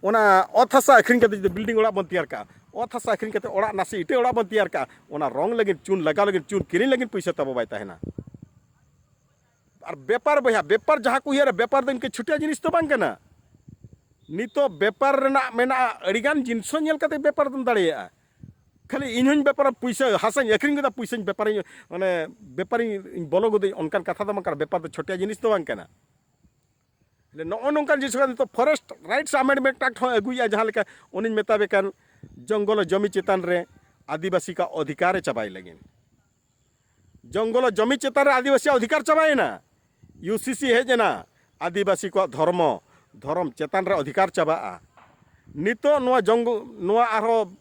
ᱚᱱᱟ ᱚᱛ ᱦᱟᱥᱟ ᱟᱹᱠᱷᱨᱤᱧ ᱠᱟᱛᱮ ᱡᱩᱫᱤ ᱵᱤᱞᱰᱤᱝ ᱚᱲᱟᱜ ᱵᱚᱱ ᱛᱮᱭᱟᱨ ᱠᱟᱜᱼᱟ, ᱚᱛ ᱦᱟᱥᱟ ᱟᱹᱠᱷᱨᱤᱧ ᱠᱟᱛᱮ ᱚᱲᱟᱜ ᱱᱟᱥᱮ ᱤᱴᱟᱹ ᱚᱲᱟᱜ ᱵᱚᱱ ᱛᱮᱭᱟᱨ ᱠᱟᱜᱼᱟ, ᱚᱱᱟ ᱨᱚᱝ ᱞᱟᱹᱜᱤᱫ, ᱪᱩᱱ ᱞᱟᱜᱟᱣ ᱞᱟᱹᱜᱤᱫ, ᱪᱩᱱ ᱠᱤᱨᱤᱧ ᱞᱟᱹᱜᱤᱫ ᱯᱩᱭᱥᱟᱹ ᱛᱟᱵᱚ ᱵᱟᱭ ᱛᱟᱦᱮᱱᱟ᱾ ᱟᱨ ᱵᱮᱯᱟᱨ ᱵᱚᱭᱦᱟ, ᱵᱮᱯᱟᱨ ᱡᱟᱦᱟᱸ ᱠᱚ ᱩᱭᱦᱟᱹᱨᱟ, ᱵᱮᱯᱟᱨ ᱫᱚ ᱤᱱᱠᱟᱹ ᱪᱷᱩᱴᱤᱭᱟ ᱡᱤᱱᱤᱥ ᱫᱚ ᱵᱟᱝ ᱠᱟᱱᱟ᱾ ᱱᱤᱛᱚᱜ ᱵᱮᱯᱟᱨ ᱨᱮᱱᱟᱜ ᱢᱮᱱᱟᱜᱼᱟ ᱟᱹᱰᱤᱜᱟᱱ ᱡᱤᱱᱤᱥ ᱦᱚᱸ ᱧᱮᱞ ᱠᱟᱛᱮ ᱵᱮᱯᱟᱨ ᱫᱚᱢ ᱫᱟᱲᱮᱭᱟᱜᱼᱟ᱾ ᱠᱷᱟᱹᱞᱤ ᱤᱧ ᱦᱚᱧ ᱵᱮᱯᱟᱨᱟ, ᱯᱩᱭᱥᱟᱹ, ᱦᱟᱥᱟᱧ ᱟᱹᱠᱷᱨᱤᱧ ᱠᱮᱫᱟ, ᱯᱩᱭᱥᱟᱹᱧ ᱵᱮᱯᱟᱨᱤᱧ, ᱢᱟᱱᱮ, ᱵᱮᱯᱟᱨᱤᱧ ᱵᱚᱞᱚ ᱜᱚᱫᱟᱹᱧ, ᱚᱱᱠᱟᱱ ᱠᱟᱛᱷᱟ ᱫᱚ ᱵᱟᱝ ᱠᱟᱱᱟ᱾ ᱵᱮᱯᱟᱨ ᱫᱚ ᱪᱷᱳᱴᱤᱭᱟ ᱡᱤᱱᱤᱥ ᱫᱚ ᱵᱟᱝ ᱠᱟᱱᱟ᱾ ᱱᱚᱜᱼᱚ ᱱᱚᱝᱠᱟᱱ ᱡᱤᱱᱤᱥ ᱠᱟᱱᱟ᱾ ᱱᱤᱛᱚᱜ Forest Rights Amendment Act ᱦᱚᱸ ᱟᱹᱜᱩᱭᱮᱫᱼᱟ, ᱡᱟᱦᱟᱸ ᱞᱮᱠᱟ ᱩᱱᱤᱧ ᱢᱮᱛᱟᱯᱮ ᱠᱟᱱ, ᱡᱚᱝᱜᱚᱞ ᱡᱚᱢᱤ ᱪᱮᱛᱟᱱ ᱨᱮ ᱟᱹᱫᱤᱵᱟᱹᱥᱤ ᱠᱚᱣᱟᱜ ᱚᱫᱷᱤᱠᱟᱨ ᱮ ᱪᱟᱵᱟᱭ ᱞᱟᱹᱜᱤᱫ᱾ ᱡᱚᱝᱜᱚᱞ ᱡᱚᱢᱤ ᱪᱮᱛᱟᱱ ᱨᱮ ᱟᱹᱫᱤᱵᱟᱹᱥᱤᱭᱟᱜ ᱚᱫᱷᱤᱠᱟᱨ ᱪᱟᱵᱟᱭᱮᱱᱟ᱾ ᱤᱭᱩ ᱥᱤ ᱥᱤ ᱦᱮᱡ ᱮᱱᱟ, ᱟᱹᱫᱤᱵᱟᱹᱥᱤ ᱠᱚᱣᱟᱜ ᱫᱷᱚᱨᱢᱚ, ᱫᱷᱚᱨᱚᱢ ᱪᱮᱛᱟᱱ ᱨᱮ ᱚᱫᱷᱤᱠᱟᱨ ᱪᱟᱵᱟᱜᱼᱟ᱾ ᱱᱤᱛᱚᱜ ᱱᱚᱣᱟ ᱡᱚᱝᱜᱚ-, ᱱᱚᱣᱟ ᱟᱨᱦᱚᱸ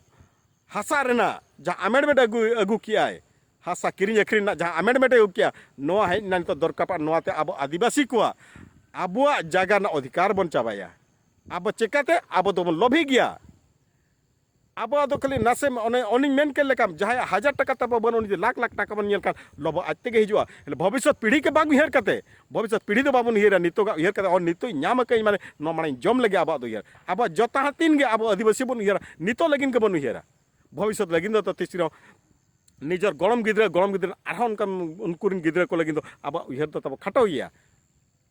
ᱦᱟᱥᱟ ᱨᱮᱱᱟᱜ ᱡᱟᱦᱟᱸ ᱟᱢᱮᱱᱰᱢᱮᱱᱴ ᱟᱹᱜᱩ, ᱟᱹᱜᱩ ᱠᱮᱜᱼᱟᱭ, ᱦᱟᱥᱟ ᱠᱤᱨᱤᱧ ᱟᱹᱠᱷᱨᱤᱧ ᱨᱮᱱᱟᱜ ᱡᱟᱦᱟᱸ ᱟᱢᱮᱱᱰᱢᱮᱱᱴ ᱮ ᱟᱹᱜᱩ ᱠᱮᱜᱼᱟ, ᱱᱚᱣᱟ ᱦᱮᱡ ᱮᱱᱟ ᱱᱤᱛᱚᱜ ᱫᱚᱨᱠᱟᱨ ᱯᱟᱲᱟᱜ, ᱱᱚᱣᱟᱛᱮ ᱟᱵᱚ ᱟᱹᱫᱤᱵᱟᱹᱥᱤ ᱠᱚᱣᱟᱜ ᱟᱵᱚᱣᱟᱜ ᱡᱟᱭᱜᱟ ᱨᱮᱱᱟᱜ ᱚᱫᱷᱤᱠᱟᱨ ᱵᱚᱱ ᱪᱟᱵᱟᱭᱟ᱾ ᱟᱵᱚ ᱪᱮᱠᱟᱛᱮ? ᱟᱵᱚ ᱫᱚᱵᱚᱱ ᱞᱚᱵᱷᱤ ᱜᱮᱭᱟ᱾ ᱟᱵᱚᱣᱟᱜ ᱫᱚ ᱠᱷᱟᱹᱞᱤ ᱱᱟᱥᱮ, ᱚᱱᱮ, ᱚᱱᱮᱧ ᱢᱮᱱ ᱠᱮᱫ ᱞᱮᱠᱟ, ᱡᱟᱦᱟᱸᱭᱟᱜ ᱦᱟᱡᱟᱨ ᱴᱟᱠᱟ ᱛᱟᱵᱚ ᱵᱟᱹᱱᱩᱜ, ᱩᱱᱤ ᱡᱩᱫᱤ ᱞᱟᱠᱷ ᱞᱟᱠᱷ ᱴᱟᱠᱟ ᱵᱚᱱ ᱧᱮᱞ ᱠᱷᱟᱱ, ᱞᱚᱵᱚ ᱟᱡ ᱛᱮᱜᱮ ᱦᱤᱡᱩᱜᱼᱟ᱾ ᱵᱷᱚᱵᱤᱥᱥᱚᱛ ᱯᱤᱲᱦᱤ ᱜᱮ ᱵᱟᱝ ᱩᱭᱦᱟᱹᱨ ᱠᱟᱛᱮ, ᱵᱷᱚᱵᱤᱥᱥᱚᱛ ᱯᱤᱲᱦᱤ ᱫᱚ ᱵᱟᱵᱚᱱ ᱩᱭᱦᱟᱹᱨᱟ, ᱱᱤᱛᱚᱜᱟᱜ ᱩᱭᱦᱟᱹᱨ ᱠᱟᱛᱮ, "ᱚ, ᱱᱤᱛᱚᱜ ᱤᱧ ᱧᱟᱢ ᱟᱠᱟᱫᱟᱹᱧ, ᱢᱟᱱᱮ, ᱱᱚᱣᱟ ᱢᱟᱲᱟᱝ ᱤᱧ ᱡᱚᱢ ᱞᱮᱜᱮ", ᱟᱵᱚᱣᱟᱜ ᱫᱚ ᱩᱭᱦᱟᱹᱨ᱾ ᱟᱵᱚᱣᱟᱜ ᱡᱚᱛᱚ ᱦᱟᱹᱴᱤᱧ ᱜᱮ ᱟᱵᱚ ᱟᱹᱫᱤᱵᱟᱹᱥᱤ ᱵᱚᱱ ᱩᱭᱦᱟᱹᱨᱟ, ᱱᱤᱛᱚᱜ ᱞᱟᱹᱜᱤᱫ ᱜᱮᱵᱚᱱ ᱩᱭᱦᱟᱹᱨᱟ᱾ ᱵᱷᱚᱵᱤᱥᱥᱚᱛ ᱞᱟᱹᱜᱤᱫ ᱫᱚ ᱛᱤᱥ ᱨᱮᱦᱚᱸ ᱱᱤᱡᱮᱨ ᱜᱚᱲᱚᱢ ᱜᱤᱫᱽᱨᱟᱹ, ᱜᱚᱲᱚᱢ ᱜᱤᱫᱽᱨᱟᱹ ᱟᱨᱦᱚᱸ ᱚᱱᱠᱟᱱ ᱩᱱᱠᱩ ᱨᱮᱱ ᱜᱤᱫᱽᱨᱟᱹ ᱠᱚ ᱞᱟᱹᱜᱤᱫ ᱫᱚ ᱟᱵᱚᱣᱟᱜ ᱩᱭᱦᱟᱹᱨ ᱫᱚ ᱛᱟᱵᱚ ᱠᱷᱟᱴᱚ ᱜᱮᱭᱟ᱾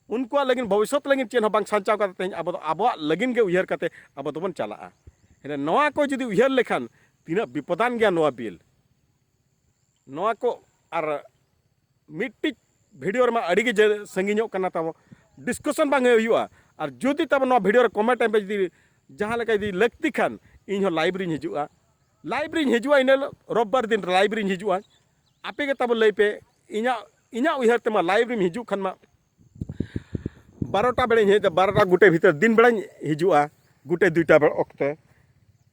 ᱩᱱᱠᱩᱣᱟᱜ ᱞᱟᱹᱜᱤᱫ, ᱵᱷᱚᱵᱤᱥᱥᱚᱛ ᱞᱟᱹᱜᱤᱫ ᱪᱮᱫ ᱦᱚᱸ ᱵᱟᱝ ᱥᱟᱧᱪᱟᱣ ᱠᱟᱛᱮ, ᱛᱮᱦᱮᱧ ᱟᱵᱚ ᱫᱚ ᱟᱵᱚᱣᱟᱜ ᱞᱟᱹᱜᱤᱫ ᱜᱮ ᱩᱭᱦᱟᱹᱨ ᱠᱟᱛᱮ ᱟᱵᱚ ᱫᱚᱵᱚᱱ ᱪᱟᱞᱟᱜᱼᱟ᱾ ᱮᱱᱠᱷᱟᱱ ᱱᱚᱣᱟ ᱠᱚ ᱡᱩᱫᱤ ᱩᱭᱦᱟᱹᱨ ᱞᱮᱠᱷᱟᱱ, ᱛᱤᱱᱟᱹᱜ ᱵᱤᱯᱚᱫᱟᱱ ᱜᱮᱭᱟ ᱱᱚᱣᱟ ᱵᱤᱞ᱾ ᱱᱚᱣᱟ ᱠᱚ ᱟᱨ ᱢᱤᱫᱴᱤᱡ ᱵᱷᱤᱰᱤᱭᱳ ᱨᱮᱢᱟ ᱟᱹᱰᱤ ᱜᱮ ᱡᱮ ᱥᱟᱺᱜᱤᱧᱚᱜ ᱠᱟᱱᱟ ᱛᱟᱵᱚ, ᱰᱤᱥᱠᱟᱥᱚᱱ ᱵᱟᱝ ᱦᱩᱭᱩᱜᱼᱟ᱾ ᱟᱨ ᱡᱩᱫᱤ ᱛᱟᱵᱚ ᱱᱚᱣᱟ ᱵᱷᱤᱰᱤᱭᱳ ᱨᱮ ᱠᱚᱢᱮᱱᱴ ᱮᱢ ᱯᱮ ᱡᱩᱫᱤ ᱡᱟᱦᱟᱸ ᱞᱮᱠᱟ ᱡᱩᱫᱤ ᱞᱟᱹᱠᱛᱤ ᱠᱷᱟᱱ, ᱤᱧ ᱦᱚᱸ ᱞᱟᱭᱤᱵᱷ ᱨᱤᱧ ᱦᱤᱡᱩᱜᱼᱟ᱾ ᱞᱟᱭᱤᱵᱷ ᱨᱤᱧ ᱦᱤᱡᱩᱜᱼᱟ, ᱤᱱᱟᱹ ᱦᱤᱞᱳᱜ ᱨᱳᱵᱵᱟᱨ ᱫᱤᱱ ᱞᱟᱭᱤᱵᱷ ᱨᱤᱧ ᱦᱤᱡᱩᱜᱼᱟ᱾ ᱟᱯᱮ ᱜᱮ ᱛᱟᱵᱚ ᱞᱟᱹᱭ ᱯᱮ᱾ ᱤᱧᱟᱹᱜ ᱤᱧᱟᱹᱜ ᱩᱭᱦᱟᱹᱨ ᱛᱮᱢᱟ live ᱨᱮᱢ ᱦᱤᱡᱩᱜ ᱠᱷᱟᱱ ᱢᱟ ᱵᱟᱨᱚᱴᱟ ᱵᱮᱲᱟᱧ ᱦᱮᱡ ᱮᱫᱟ, ᱵᱟᱨᱚᱴᱟ ᱜᱩᱴᱮ ᱵᱷᱤᱛᱟᱹᱨ ᱫᱤᱱ ᱵᱮᱲᱟᱧ ᱦᱤᱡᱩᱜᱼᱟ, ᱜᱩᱴᱮ ᱫᱩᱭᱴᱟ ᱵᱮᱲᱟ ᱚᱠᱛᱮ᱾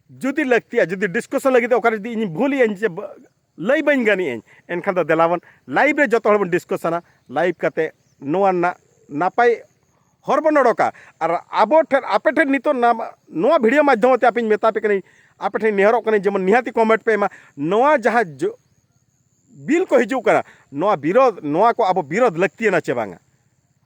ᱡᱩᱫᱤ ᱞᱟᱹᱠᱛᱤᱜᱼᱟ, ᱡᱩᱫᱤ discussion ᱞᱟᱹᱜᱤᱫ ᱚᱠᱟᱨᱮ ᱡᱩᱫᱤ ᱤᱧᱤᱧ ᱵᱷᱩᱞ ᱮᱫᱟᱹᱧ ᱡᱮ ᱵᱟ- ᱞᱟᱹᱭ ᱵᱟᱹᱧ ᱜᱟᱱᱮᱫᱼᱟᱹᱧ, ᱮᱱᱠᱷᱟᱱ ᱫᱚ ᱫᱮᱞᱟ ᱵᱚᱱ live ᱨᱮ ᱡᱚᱛᱚ ᱦᱚᱲ ᱵᱚᱱ discussionᱟ᱾ Live ᱠᱟᱛᱮ ᱱᱚᱣᱟ ᱨᱮᱱᱟᱜ ᱱᱟᱯᱟᱭ ᱦᱚᱨ ᱵᱚᱱ ᱚᱰᱚᱠᱟ᱾ ᱟᱨ ᱟᱵᱚ ᱴᱷᱮᱱ, ᱟᱯᱮ ᱴᱷᱮᱱ ᱱᱤᱛᱚᱜ ᱱᱟᱢ- ᱱᱚᱣᱟ video ᱢᱟᱫᱽᱫᱷᱚᱢ ᱛᱮ ᱟᱯᱮᱧ ᱢᱮᱛᱟ ᱯᱮ ᱠᱟᱹᱱᱟᱹᱧ, ᱟᱯᱮ ᱴᱷᱮᱱ ᱱᱮᱦᱚᱨᱚᱜ ᱠᱟᱹᱱᱟᱹᱧ, ᱡᱮᱢᱚᱱ ᱱᱤᱦᱟᱹᱛᱤ comment ᱯᱮ ᱮᱢᱟ᱾ ᱱᱚᱣᱟ ᱡᱟᱦᱟᱸ ᱡᱚ- ᱵᱤᱞ ᱠᱚ ᱦᱤᱡᱩᱜ ᱠᱟᱱᱟ, ᱱᱚᱣᱟ ᱵᱤᱨᱳᱫᱷ, ᱱᱚᱣᱟ ᱠᱚ ᱟᱵᱚ ᱵᱤᱨᱳᱫᱷ ᱞᱟᱹᱠᱛᱤᱭᱟᱱᱟ ᱪᱮ ᱵᱟᱝᱟ?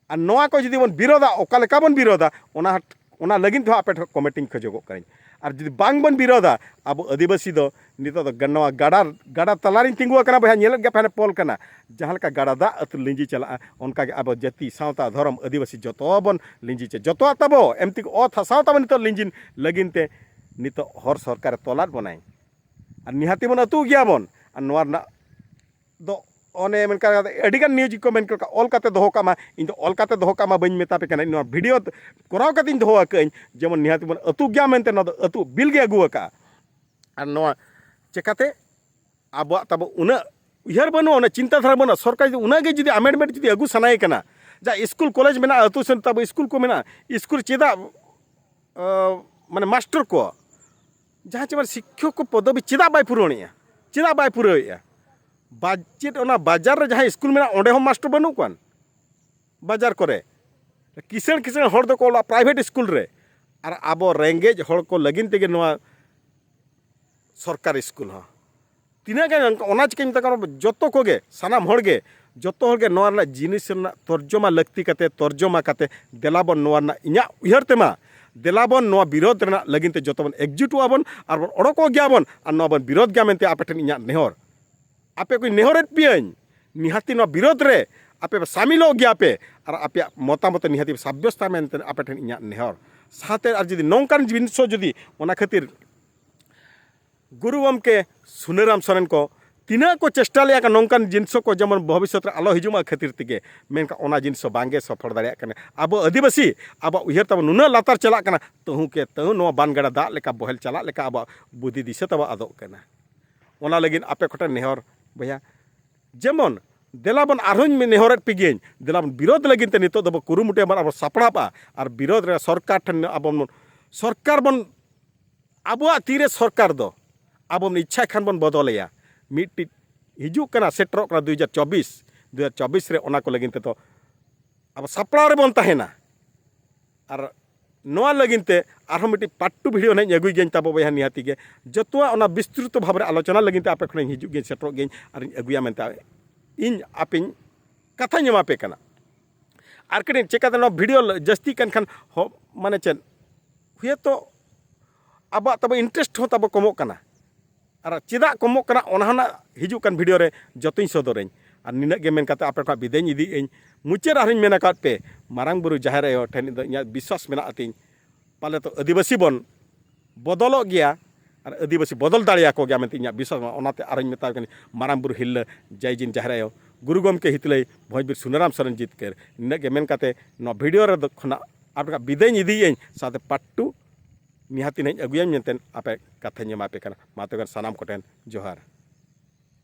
ᱟᱨ ᱱᱚᱣᱟ ᱠᱚ ᱡᱩᱫᱤ ᱵᱚᱱ ᱵᱤᱨᱳᱫᱷᱟ, ᱚᱠᱟ ᱞᱮᱠᱟ ᱵᱚᱱ ᱵᱤᱨᱳᱫᱷᱟ, ᱚᱱᱟ ᱚᱱᱟ ᱞᱟᱹᱜᱤᱫ ᱛᱮᱦᱚᱸ ᱟᱯᱮ ᱴᱷᱮᱱ comment ᱤᱧ ᱠᱷᱚᱡᱚᱜᱚᱜ ᱠᱟᱹᱱᱟᱹᱧ᱾ ᱟᱨ ᱡᱩᱫᱤ ᱵᱟᱝ ᱵᱚᱱ ᱵᱤᱨᱳᱫᱷᱟ, ᱟᱵᱚ ᱟᱹᱫᱤᱵᱟᱹᱥᱤ ᱫᱚ ᱱᱤᱛᱚᱜ ᱫᱚ ᱱᱚᱣᱟ ᱜᱟᱰᱟ ᱜᱟᱰᱟ ᱛᱟᱞᱟᱨᱤᱧ ᱛᱤᱸᱜᱩ ᱟᱠᱟᱱᱟ ᱵᱚᱭᱦᱟ, ᱧᱮᱞᱮᱫ ᱜᱮᱭᱟ ᱯᱮ ᱦᱟᱱᱮ ᱯᱳᱞ ᱠᱟᱱᱟ, ᱡᱟᱦᱟᱸ ᱞᱮᱠᱟ ᱜᱟᱰᱟ ᱫᱟᱜ ᱟᱹᱛᱩ ᱞᱤᱸᱡᱤ ᱪᱟᱞᱟᱜᱼᱟ, ᱚᱱᱠᱟᱜᱮ ᱟᱵᱚ ᱡᱟᱹᱛᱤ, ᱥᱟᱶᱛᱟ, ᱫᱷᱚᱨᱚᱢ, ᱟᱹᱫᱤᱵᱟᱹᱥᱤ ᱡᱚᱛᱚ ᱵᱚᱱ ᱞᱤᱸᱡᱤ ᱪᱟ-, ᱡᱚᱛᱚᱣᱟᱜ ᱛᱟᱵᱚ ᱮᱢᱛᱤ ᱚᱛ ᱦᱟᱥᱟ ᱛᱟᱵᱚ ᱱᱤᱛᱚᱜ ᱞᱤᱸᱡᱤᱱ ᱞᱟᱹᱜᱤᱫ ᱛᱮ ᱱᱤᱛᱚᱜ ᱦᱚᱨ ᱥᱚᱨᱠᱟᱨᱮ ᱛᱚᱞᱟᱫ ᱵᱚᱱᱟᱭ᱾ ᱟᱨ ᱱᱤᱦᱟᱹᱛᱤ ᱵᱚᱱ ᱟᱹᱛᱩᱜ ᱜᱮᱭᱟ ᱵᱚᱱ᱾ ᱟᱨ ᱱᱚᱣᱟ ᱨᱮᱱᱟᱜ ᱫᱚ ᱚᱱᱮ ᱢᱮᱱᱠᱷᱟᱱ ᱟᱹᱰᱤᱜᱟᱱ news ᱠᱚ ᱢᱮᱱ ᱠᱟᱜ, ᱚᱞ ᱠᱟᱛᱮ ᱫᱚᱦᱚ ᱠᱟᱜ ᱢᱟ᱾ ᱤᱧ ᱫᱚ ᱚᱞ ᱠᱟᱛᱮ ᱫᱚᱦᱚ ᱠᱟᱜ ᱢᱟ ᱵᱟᱹᱧ ᱢᱮᱛᱟ ᱯᱮ ᱠᱟᱱᱟ, ᱱᱚᱣᱟ video ᱠᱚᱨᱟᱣ ᱠᱟᱛᱮᱧ ᱫᱚᱦᱚ ᱟᱠᱟᱫᱟᱹᱧ, ᱡᱮᱢᱚᱱ ᱱᱤᱦᱟᱹᱛᱤ ᱵᱚᱱ ᱟᱹᱛᱩᱜ ᱜᱮᱭᱟ ᱢᱮᱱᱛᱮ᱾ ᱱᱚᱣᱟ ᱫᱚ ᱟᱹᱛᱩ ᱵᱤᱞ ᱜᱮ ᱟᱹᱜᱩ ᱟᱠᱟᱫᱼᱟ᱾ ᱟᱨ ᱱᱚᱣᱟ ᱪᱮᱠᱟᱛᱮ ᱟᱵᱚᱣᱟᱜ ᱛᱟᱵᱚ ᱩᱱᱟᱹᱜ ᱩᱭᱦᱟᱹᱨ ᱵᱟᱹᱱᱩᱜᱼᱟ, ᱩᱱᱟᱹᱜ ᱪᱤᱱᱛᱟᱹ ᱫᱷᱟᱨᱟ ᱵᱟᱹᱱᱩᱜᱼᱟ᱾ ᱥᱚᱨᱠᱟᱨ ᱡᱩᱫᱤ ᱩᱱᱟᱹᱜ ᱜᱮ ᱡᱩᱫᱤ amendment ᱡᱩᱫᱤ ᱟᱹᱜᱩ ᱥᱟᱱᱟᱭᱮ ᱠᱟᱱᱟ, ᱡᱟ ᱥᱠᱩᱞ ᱠᱚᱞᱮᱡᱽ ᱢᱮᱱᱟᱜᱼᱟ, ᱟᱹᱛᱩ ᱥᱮᱱ ᱛᱟᱵᱚ ᱥᱠᱩᱞ ᱠᱚ ᱢᱮᱱᱟᱜᱼᱟ, ᱥᱠᱩᱞ ᱪᱮᱫᱟᱜ, ᱟᱸ, ᱢᱟᱱᱮ ᱢᱟᱥᱴᱟᱨ ᱠᱚ, ᱡᱟᱦᱟᱸ ᱪᱮ ᱢᱟᱱᱮ ᱥᱤᱠᱠᱷᱚᱠ ᱠᱚ ᱯᱚᱫᱚᱵᱤ ᱪᱮᱫᱟᱜ ᱵᱟᱭ ᱯᱩᱨᱚᱱᱮᱜᱼᱟ? ᱪᱮᱫᱟᱜ ᱵᱟᱭ ᱯᱩᱨᱟᱹᱣᱮᱫᱼᱟ? ᱵᱟᱡᱮᱴ, ᱚᱱᱟ ᱵᱟᱡᱟᱨ ᱨᱮ ᱡᱟᱦᱟᱸ ᱥᱠᱩᱞ ᱢᱮᱱᱟᱜᱼᱟ, ᱚᱸᱰᱮ ᱦᱚᱸ ᱢᱟᱥᱴᱟᱨ ᱵᱟᱹᱱᱩᱜ ᱠᱚᱣᱟ᱾ ᱵᱟᱡᱟᱨ ᱠᱚᱨᱮ ᱠᱤᱥᱟᱹᱬ ᱠᱤᱥᱟᱹᱬ ᱦᱚᱲ ᱫᱚᱠᱚ ᱚᱞᱚᱜ private ᱥᱠᱩᱞ ᱨᱮ, ᱟᱨ ᱟᱵᱚ ᱨᱮᱸᱜᱮᱡ ᱦᱚᱲ ᱠᱚ ᱞᱟᱹᱜᱤᱫ ᱛᱮᱜᱮ ᱱᱚᱣᱟ ᱥᱚᱨᱠᱟᱨᱤ ᱥᱠᱩᱞ ᱦᱚᱸ ᱛᱤᱱᱟᱹᱜ ᱜᱟᱱ ᱚᱱᱠᱟ, ᱚᱱᱟ ᱪᱤᱠᱟᱹᱧ ᱢᱮᱛᱟ ᱠᱚ ᱠᱟᱱᱟ, ᱡᱚᱛᱚ ᱠᱚᱜᱮ, ᱥᱟᱱᱟᱢ ᱦᱚᱲ ᱜᱮ, ᱡᱚᱛᱚ ᱦᱚᱲ ᱜᱮ ᱱᱚᱣᱟ ᱨᱮᱱᱟᱜ ᱡᱤᱱᱤᱥ ᱨᱮᱱᱟᱜ ᱛᱚᱨᱡᱚᱢᱟ ᱞᱟᱹᱠᱛᱤ ᱠᱟᱛᱮ, ᱛᱚᱨᱡᱚᱢᱟ ᱠᱟᱛᱮ, ᱫᱮᱞᱟ ᱵᱚᱱ ᱱᱚᱣᱟ ᱨᱮᱱᱟᱜ, ᱤᱧᱟᱹᱜ ᱩᱭᱦᱟᱹᱨ ᱛᱮᱢᱟ, ᱫᱮᱞᱟ ᱵᱚᱱ ᱱᱚᱣᱟ ᱵᱤᱨᱳᱫᱷ ᱨᱮᱱᱟᱜ ᱞᱟᱹᱜᱤᱫ ᱛᱮ ᱡᱚᱛᱚ ᱵᱚᱱ ᱮᱠᱡᱩᱴᱚᱜᱼᱟ ᱵᱚᱱ ᱟᱨ ᱵᱚᱱ ᱚᱰᱚᱠᱚᱜ ᱜᱮᱭᱟ ᱵᱚᱱ᱾ ᱟᱨ ᱱᱚᱣᱟ ᱵᱚᱱ ᱵᱤᱨᱳᱫᱷ ᱜᱮᱭᱟ ᱢᱮᱱᱛᱮ ᱟᱯᱮ ᱴᱷᱮᱱ ᱤᱧᱟᱹᱜ ᱱᱮᱦᱚᱨ, ᱟᱯᱮ ᱠᱚᱧ ᱱᱮᱦᱚᱨᱮᱫ ᱯᱮᱭᱟᱹᱧ, ᱱᱤᱦᱟᱹᱛᱤ ᱱᱚᱣᱟ ᱵᱤᱨᱳᱫᱷ ᱨᱮ ᱟᱯᱮ ᱯᱮ ᱥᱟᱢᱤᱞᱚᱜ ᱜᱮᱭᱟ ᱯᱮ ᱟᱨ ᱟᱯᱮᱭᱟᱜ ᱢᱚᱛᱟᱢᱚᱛ ᱱᱤᱦᱟᱹᱛᱤ ᱯᱮ ᱥᱟᱵᱵᱚᱥᱛᱟ ᱢᱮᱱᱛᱮ ᱟᱯᱮ ᱴᱷᱮᱱ ᱤᱧᱟᱹᱜ ᱱᱮᱦᱚᱨ᱾ ᱥᱟᱶᱛᱮ ᱟᱨ ᱡᱩᱫᱤ ᱱᱚᱝᱠᱟᱱ ᱡᱤᱱᱤᱥ ᱦᱚᱸ ᱡᱩᱫᱤ, ᱚᱱᱟ ᱠᱷᱟᱹᱛᱤᱨ ᱜᱩᱨᱩ ᱜᱚᱢᱠᱮ ᱥᱩᱱᱟᱹᱨᱟᱢ ᱥᱚᱨᱮᱱ ᱠᱚ ᱛᱤᱱᱟᱹᱜ ᱠᱚ ᱪᱮᱥᱴᱟ ᱞᱮᱫᱼᱟ ᱱᱚᱝᱠᱟᱱ ᱡᱤᱱᱤᱥ ᱠᱚ ᱡᱮᱢᱚᱱ ᱵᱷᱚᱵᱤᱥᱥᱚᱛ ᱨᱮ ᱟᱞᱚ ᱦᱤᱡᱩᱜ ᱢᱟ ᱠᱷᱟᱹᱛᱤᱨ ᱛᱮᱜᱮ, ᱢᱮᱱᱠᱷᱟᱱ ᱚᱱᱟ ᱡᱤᱱᱤᱥ ᱦᱚᱸ ᱵᱟᱝᱜᱮ ᱥᱚᱯᱷᱚᱞ ᱫᱟᱲᱮᱭᱟᱜ ᱠᱟᱱᱟ᱾ ᱟᱵᱚ ᱟᱹᱫᱤᱵᱟᱹᱥᱤ, ᱟᱵᱚᱣᱟᱜ ᱩᱭᱦᱟᱹᱨ ᱛᱟᱵᱚ ᱱᱩᱱᱟᱹᱜ ᱞᱟᱛᱟᱨ ᱪᱟᱞᱟᱜ ᱠᱟᱱᱟ, ᱛᱟᱹᱦᱩ ᱠᱮ ᱛᱟᱹᱦᱩ ᱱᱚᱣᱟ ᱵᱟᱱ ᱜᱟᱰᱟ ᱫᱟᱜ ᱞᱮᱠᱟ ᱵᱚᱦᱮᱞ ᱪᱟᱞᱟᱜ ᱞᱮᱠᱟ ᱟᱵᱚᱣᱟᱜ ᱵᱩᱫᱷᱤ ᱫᱤᱥᱟᱹ ᱛᱟᱵᱚ ᱟᱫᱚᱜ ᱠᱟᱱᱟ᱾ ᱚᱱᱟ ᱞᱟᱹᱜᱤᱫ ᱟᱯᱮ ᱠᱚᱴᱷᱮᱱ ᱱᱮᱦᱚᱨ ᱵᱚᱭᱦᱟ, ᱡᱮᱢᱚᱱ ᱫᱮᱞᱟ ᱵᱚᱱ, ᱟᱨᱦᱚᱸᱧ ᱱᱮᱦᱚᱨᱮᱫ ᱯᱮ ᱜᱤᱭᱟᱹᱧ, ᱫᱮᱞᱟ ᱵᱚᱱ ᱵᱤᱨᱳᱫᱷ ᱞᱟᱹᱜᱤᱫ ᱛᱮ ᱱᱤᱛᱚᱜ ᱫᱚᱵᱚ ᱠᱩᱨᱩᱢᱩᱴᱩᱭᱟ ᱵᱚᱱ, ᱟᱨ ᱵᱚᱱ ᱥᱟᱯᱲᱟᱜᱼᱟ᱾ ᱟᱨ ᱵᱤᱨᱳᱫᱷ ᱨᱮ ᱥᱚᱨᱠᱟᱨ ᱴᱷᱮᱱ ᱟᱵᱚ ᱵᱚᱱ, ᱥᱚᱨᱠᱟᱨ ᱵᱚᱱ ᱟᱵᱚᱣᱟᱜ ᱛᱤᱨᱮ ᱥᱚᱨᱠᱟᱨ ᱫᱚ ᱟᱵᱚ ᱵᱚᱱ ᱤᱪᱪᱷᱟᱭ ᱠᱷᱟᱱ ᱵᱚᱱ ᱵᱚᱫᱚᱞᱮᱭᱟ᱾ ᱢᱤᱫᱴᱤᱡ ᱦᱤᱡᱩᱜ ᱠᱟᱱᱟ, ᱥᱮᱴᱮᱨᱚᱜ ᱠᱟᱱᱟ ᱫᱩ ᱦᱟᱡᱟᱨ ᱪᱚᱵᱵᱤᱥ, ᱫᱩ ᱦᱟᱡᱟᱨ ᱪᱚᱵᱵᱤᱥ ᱨᱮ ᱚᱱᱟ ᱠᱚ ᱞᱟᱹᱜᱤᱫ ᱛᱮᱫᱚ ᱟᱵᱚ ᱥᱟᱯᱲᱟᱣ ᱨᱮᱵᱚᱱ ᱛᱟᱦᱮᱱᱟ᱾ ᱟᱨ ᱱᱚᱣᱟ ᱞᱟᱹᱜᱤᱫ ᱛᱮ ᱟᱨᱦᱚᱸ ᱢᱤᱫᱴᱤᱡ ᱯᱟᱴᱴᱩ ᱵᱷᱤᱰᱤᱭᱳ ᱱᱟᱦᱟᱜ ᱤᱧ ᱟᱹᱜᱩᱭ ᱜᱮᱭᱟᱧ ᱛᱟᱵᱚ ᱵᱚᱭᱦᱟ, ᱱᱤᱦᱟᱹᱛᱤ ᱜᱮ ᱡᱚᱛᱚᱣᱟᱜ ᱚᱱᱟ ᱵᱤᱥᱛᱨᱩᱛᱚ ᱵᱷᱟᱵᱽ ᱨᱮ ᱟᱞᱳᱪᱚᱱᱟ ᱞᱟᱹᱜᱤᱫ ᱛᱮ ᱟᱯᱮ ᱠᱷᱚᱱᱤᱧ ᱦᱤᱡᱩᱜ ᱜᱮᱭᱟᱧ, ᱥᱮᱴᱮᱨᱚᱜ ᱜᱮᱭᱟᱧ ᱟᱨᱤᱧ ᱟᱹᱜᱩᱭᱟ ᱢᱮᱱᱛᱮ ᱤᱧ ᱟᱯᱮᱧ ᱠᱟᱛᱷᱟᱧ ᱮᱢᱟ ᱯᱮ ᱠᱟᱱᱟ᱾ ᱟᱨ ᱠᱟᱹᱴᱤᱡ ᱪᱮᱠᱟᱛᱮ ᱱᱚᱣᱟ ᱵᱷᱤᱰᱤᱭᱳ ᱡᱟᱹᱥᱛᱤᱜ ᱠᱟᱱ ᱠᱷᱟᱱ ᱦᱚ-, ᱢᱟᱱᱮ ᱪᱮᱫ, ᱦᱩᱭᱛᱚ ᱟᱵᱚᱣᱟᱜ ᱛᱟᱵᱚ ᱤᱱᱴᱟᱨᱮᱥᱴ ᱦᱚᱸ ᱛᱟᱵᱚ ᱠᱚᱢᱚᱜ ᱠᱟᱱᱟ᱾ ᱟᱨ ᱪᱮᱫᱟᱜ ᱠᱚᱢᱚᱜ ᱠᱟᱱᱟ, ᱚᱱᱟ ᱦᱚᱸ ᱱᱟᱜ ᱦᱤᱡᱩᱜ ᱠᱟᱱ ᱵᱷᱤᱰᱤᱭᱳ ᱨᱮ ᱡᱚᱛᱚᱧ ᱥᱚᱫᱚᱨᱟᱹᱧ᱾ ᱟᱨ ᱱᱤᱱᱟᱹᱜ ᱜᱮ ᱢᱮᱱ ᱠᱟᱛᱮ ᱟᱯᱮ ᱠᱷᱚᱱᱟᱜ ᱵᱤᱫᱟᱹᱭᱤᱧ ᱤᱫᱤᱭᱮᱫ ᱟᱹᱧ᱾ ᱢᱩᱪᱟᱹᱫ ᱟᱨᱦᱚᱸᱧ ᱢᱮᱱ ᱟᱠᱟᱫ ᱯᱮ, ᱢᱟᱨᱟᱝ ᱵᱩᱨᱩ ᱡᱟᱦᱮᱨ ᱟᱭᱳ ᱴᱷᱮᱱ ᱫᱚ ᱤᱧᱟᱹᱜ ᱵᱤᱥᱣᱟᱥ ᱢᱮᱱᱟᱜ ᱛᱤᱧ, ᱯᱟᱞᱮ ᱛᱚ ᱟᱹᱫᱤᱵᱟᱹᱥᱤ ᱵᱚᱱ ᱵᱚᱫᱚᱞᱚᱜ ᱜᱮᱭᱟ ᱟᱨ ᱟᱹᱫᱤᱵᱟᱹᱥᱤ ᱵᱚᱫᱚᱞ ᱫᱟᱲᱮᱭᱟᱠᱚ ᱜᱮᱭᱟ ᱢᱮᱱᱛᱮ ᱤᱧᱟᱹᱜ ᱵᱤᱥᱣᱟᱥ ᱢᱮᱱᱟᱜᱼᱟ᱾ ᱚᱱᱟᱛᱮ ᱟᱨᱦᱚᱸᱧ ᱢᱮᱛᱟᱣ ᱠᱟᱱᱟ, ᱢᱟᱨᱟᱝ ᱵᱩᱨᱩ ᱦᱤᱨᱞᱟᱹ ᱡᱟᱭ ᱡᱤᱱ ᱡᱟᱦᱮᱨ ᱟᱭᱳ, ᱜᱩᱨᱩ ᱜᱚᱢᱠᱮ ᱦᱤᱛᱞᱟᱹᱭ, ᱵᱷᱚᱸᱡᱽ ᱵᱤᱨ ᱥᱩᱱᱟᱹᱨᱟᱢ ᱥᱚᱨᱮᱱ ᱡᱤᱛᱠᱟᱹᱨ᱾ ᱱᱤᱱᱟᱹᱜ ᱜᱮ ᱢᱮᱱ ᱠᱟᱛᱮ ᱱᱚᱣᱟ ᱵᱷᱤᱰᱤᱭᱳ ᱨᱮ ᱠᱷᱚᱱᱟᱜ ᱟᱯᱮ ᱠᱷᱚᱱᱟᱜ ᱵᱤᱫᱟᱹᱭᱤᱧ ᱤᱫᱤᱭᱮᱫ ᱟᱹᱧ, ᱥᱟᱶᱛᱮ ᱯᱟᱴᱴᱩ ᱱᱤᱦᱟᱹᱛᱤ ᱱᱟᱦᱟᱜ ᱤᱧ ᱟᱹᱜᱩᱭᱟᱹᱧ ᱢᱮᱱᱛᱮ ᱟᱯᱮ ᱠᱟᱛᱷᱟᱧ ᱮᱢᱟ ᱯᱮ ᱠᱟᱱᱟ᱾ ᱢᱟ ᱛᱚᱵᱮ ᱥᱟᱱᱟᱢ ᱠᱚᱴᱷᱮᱱ ᱡᱚᱦᱟᱨ᱾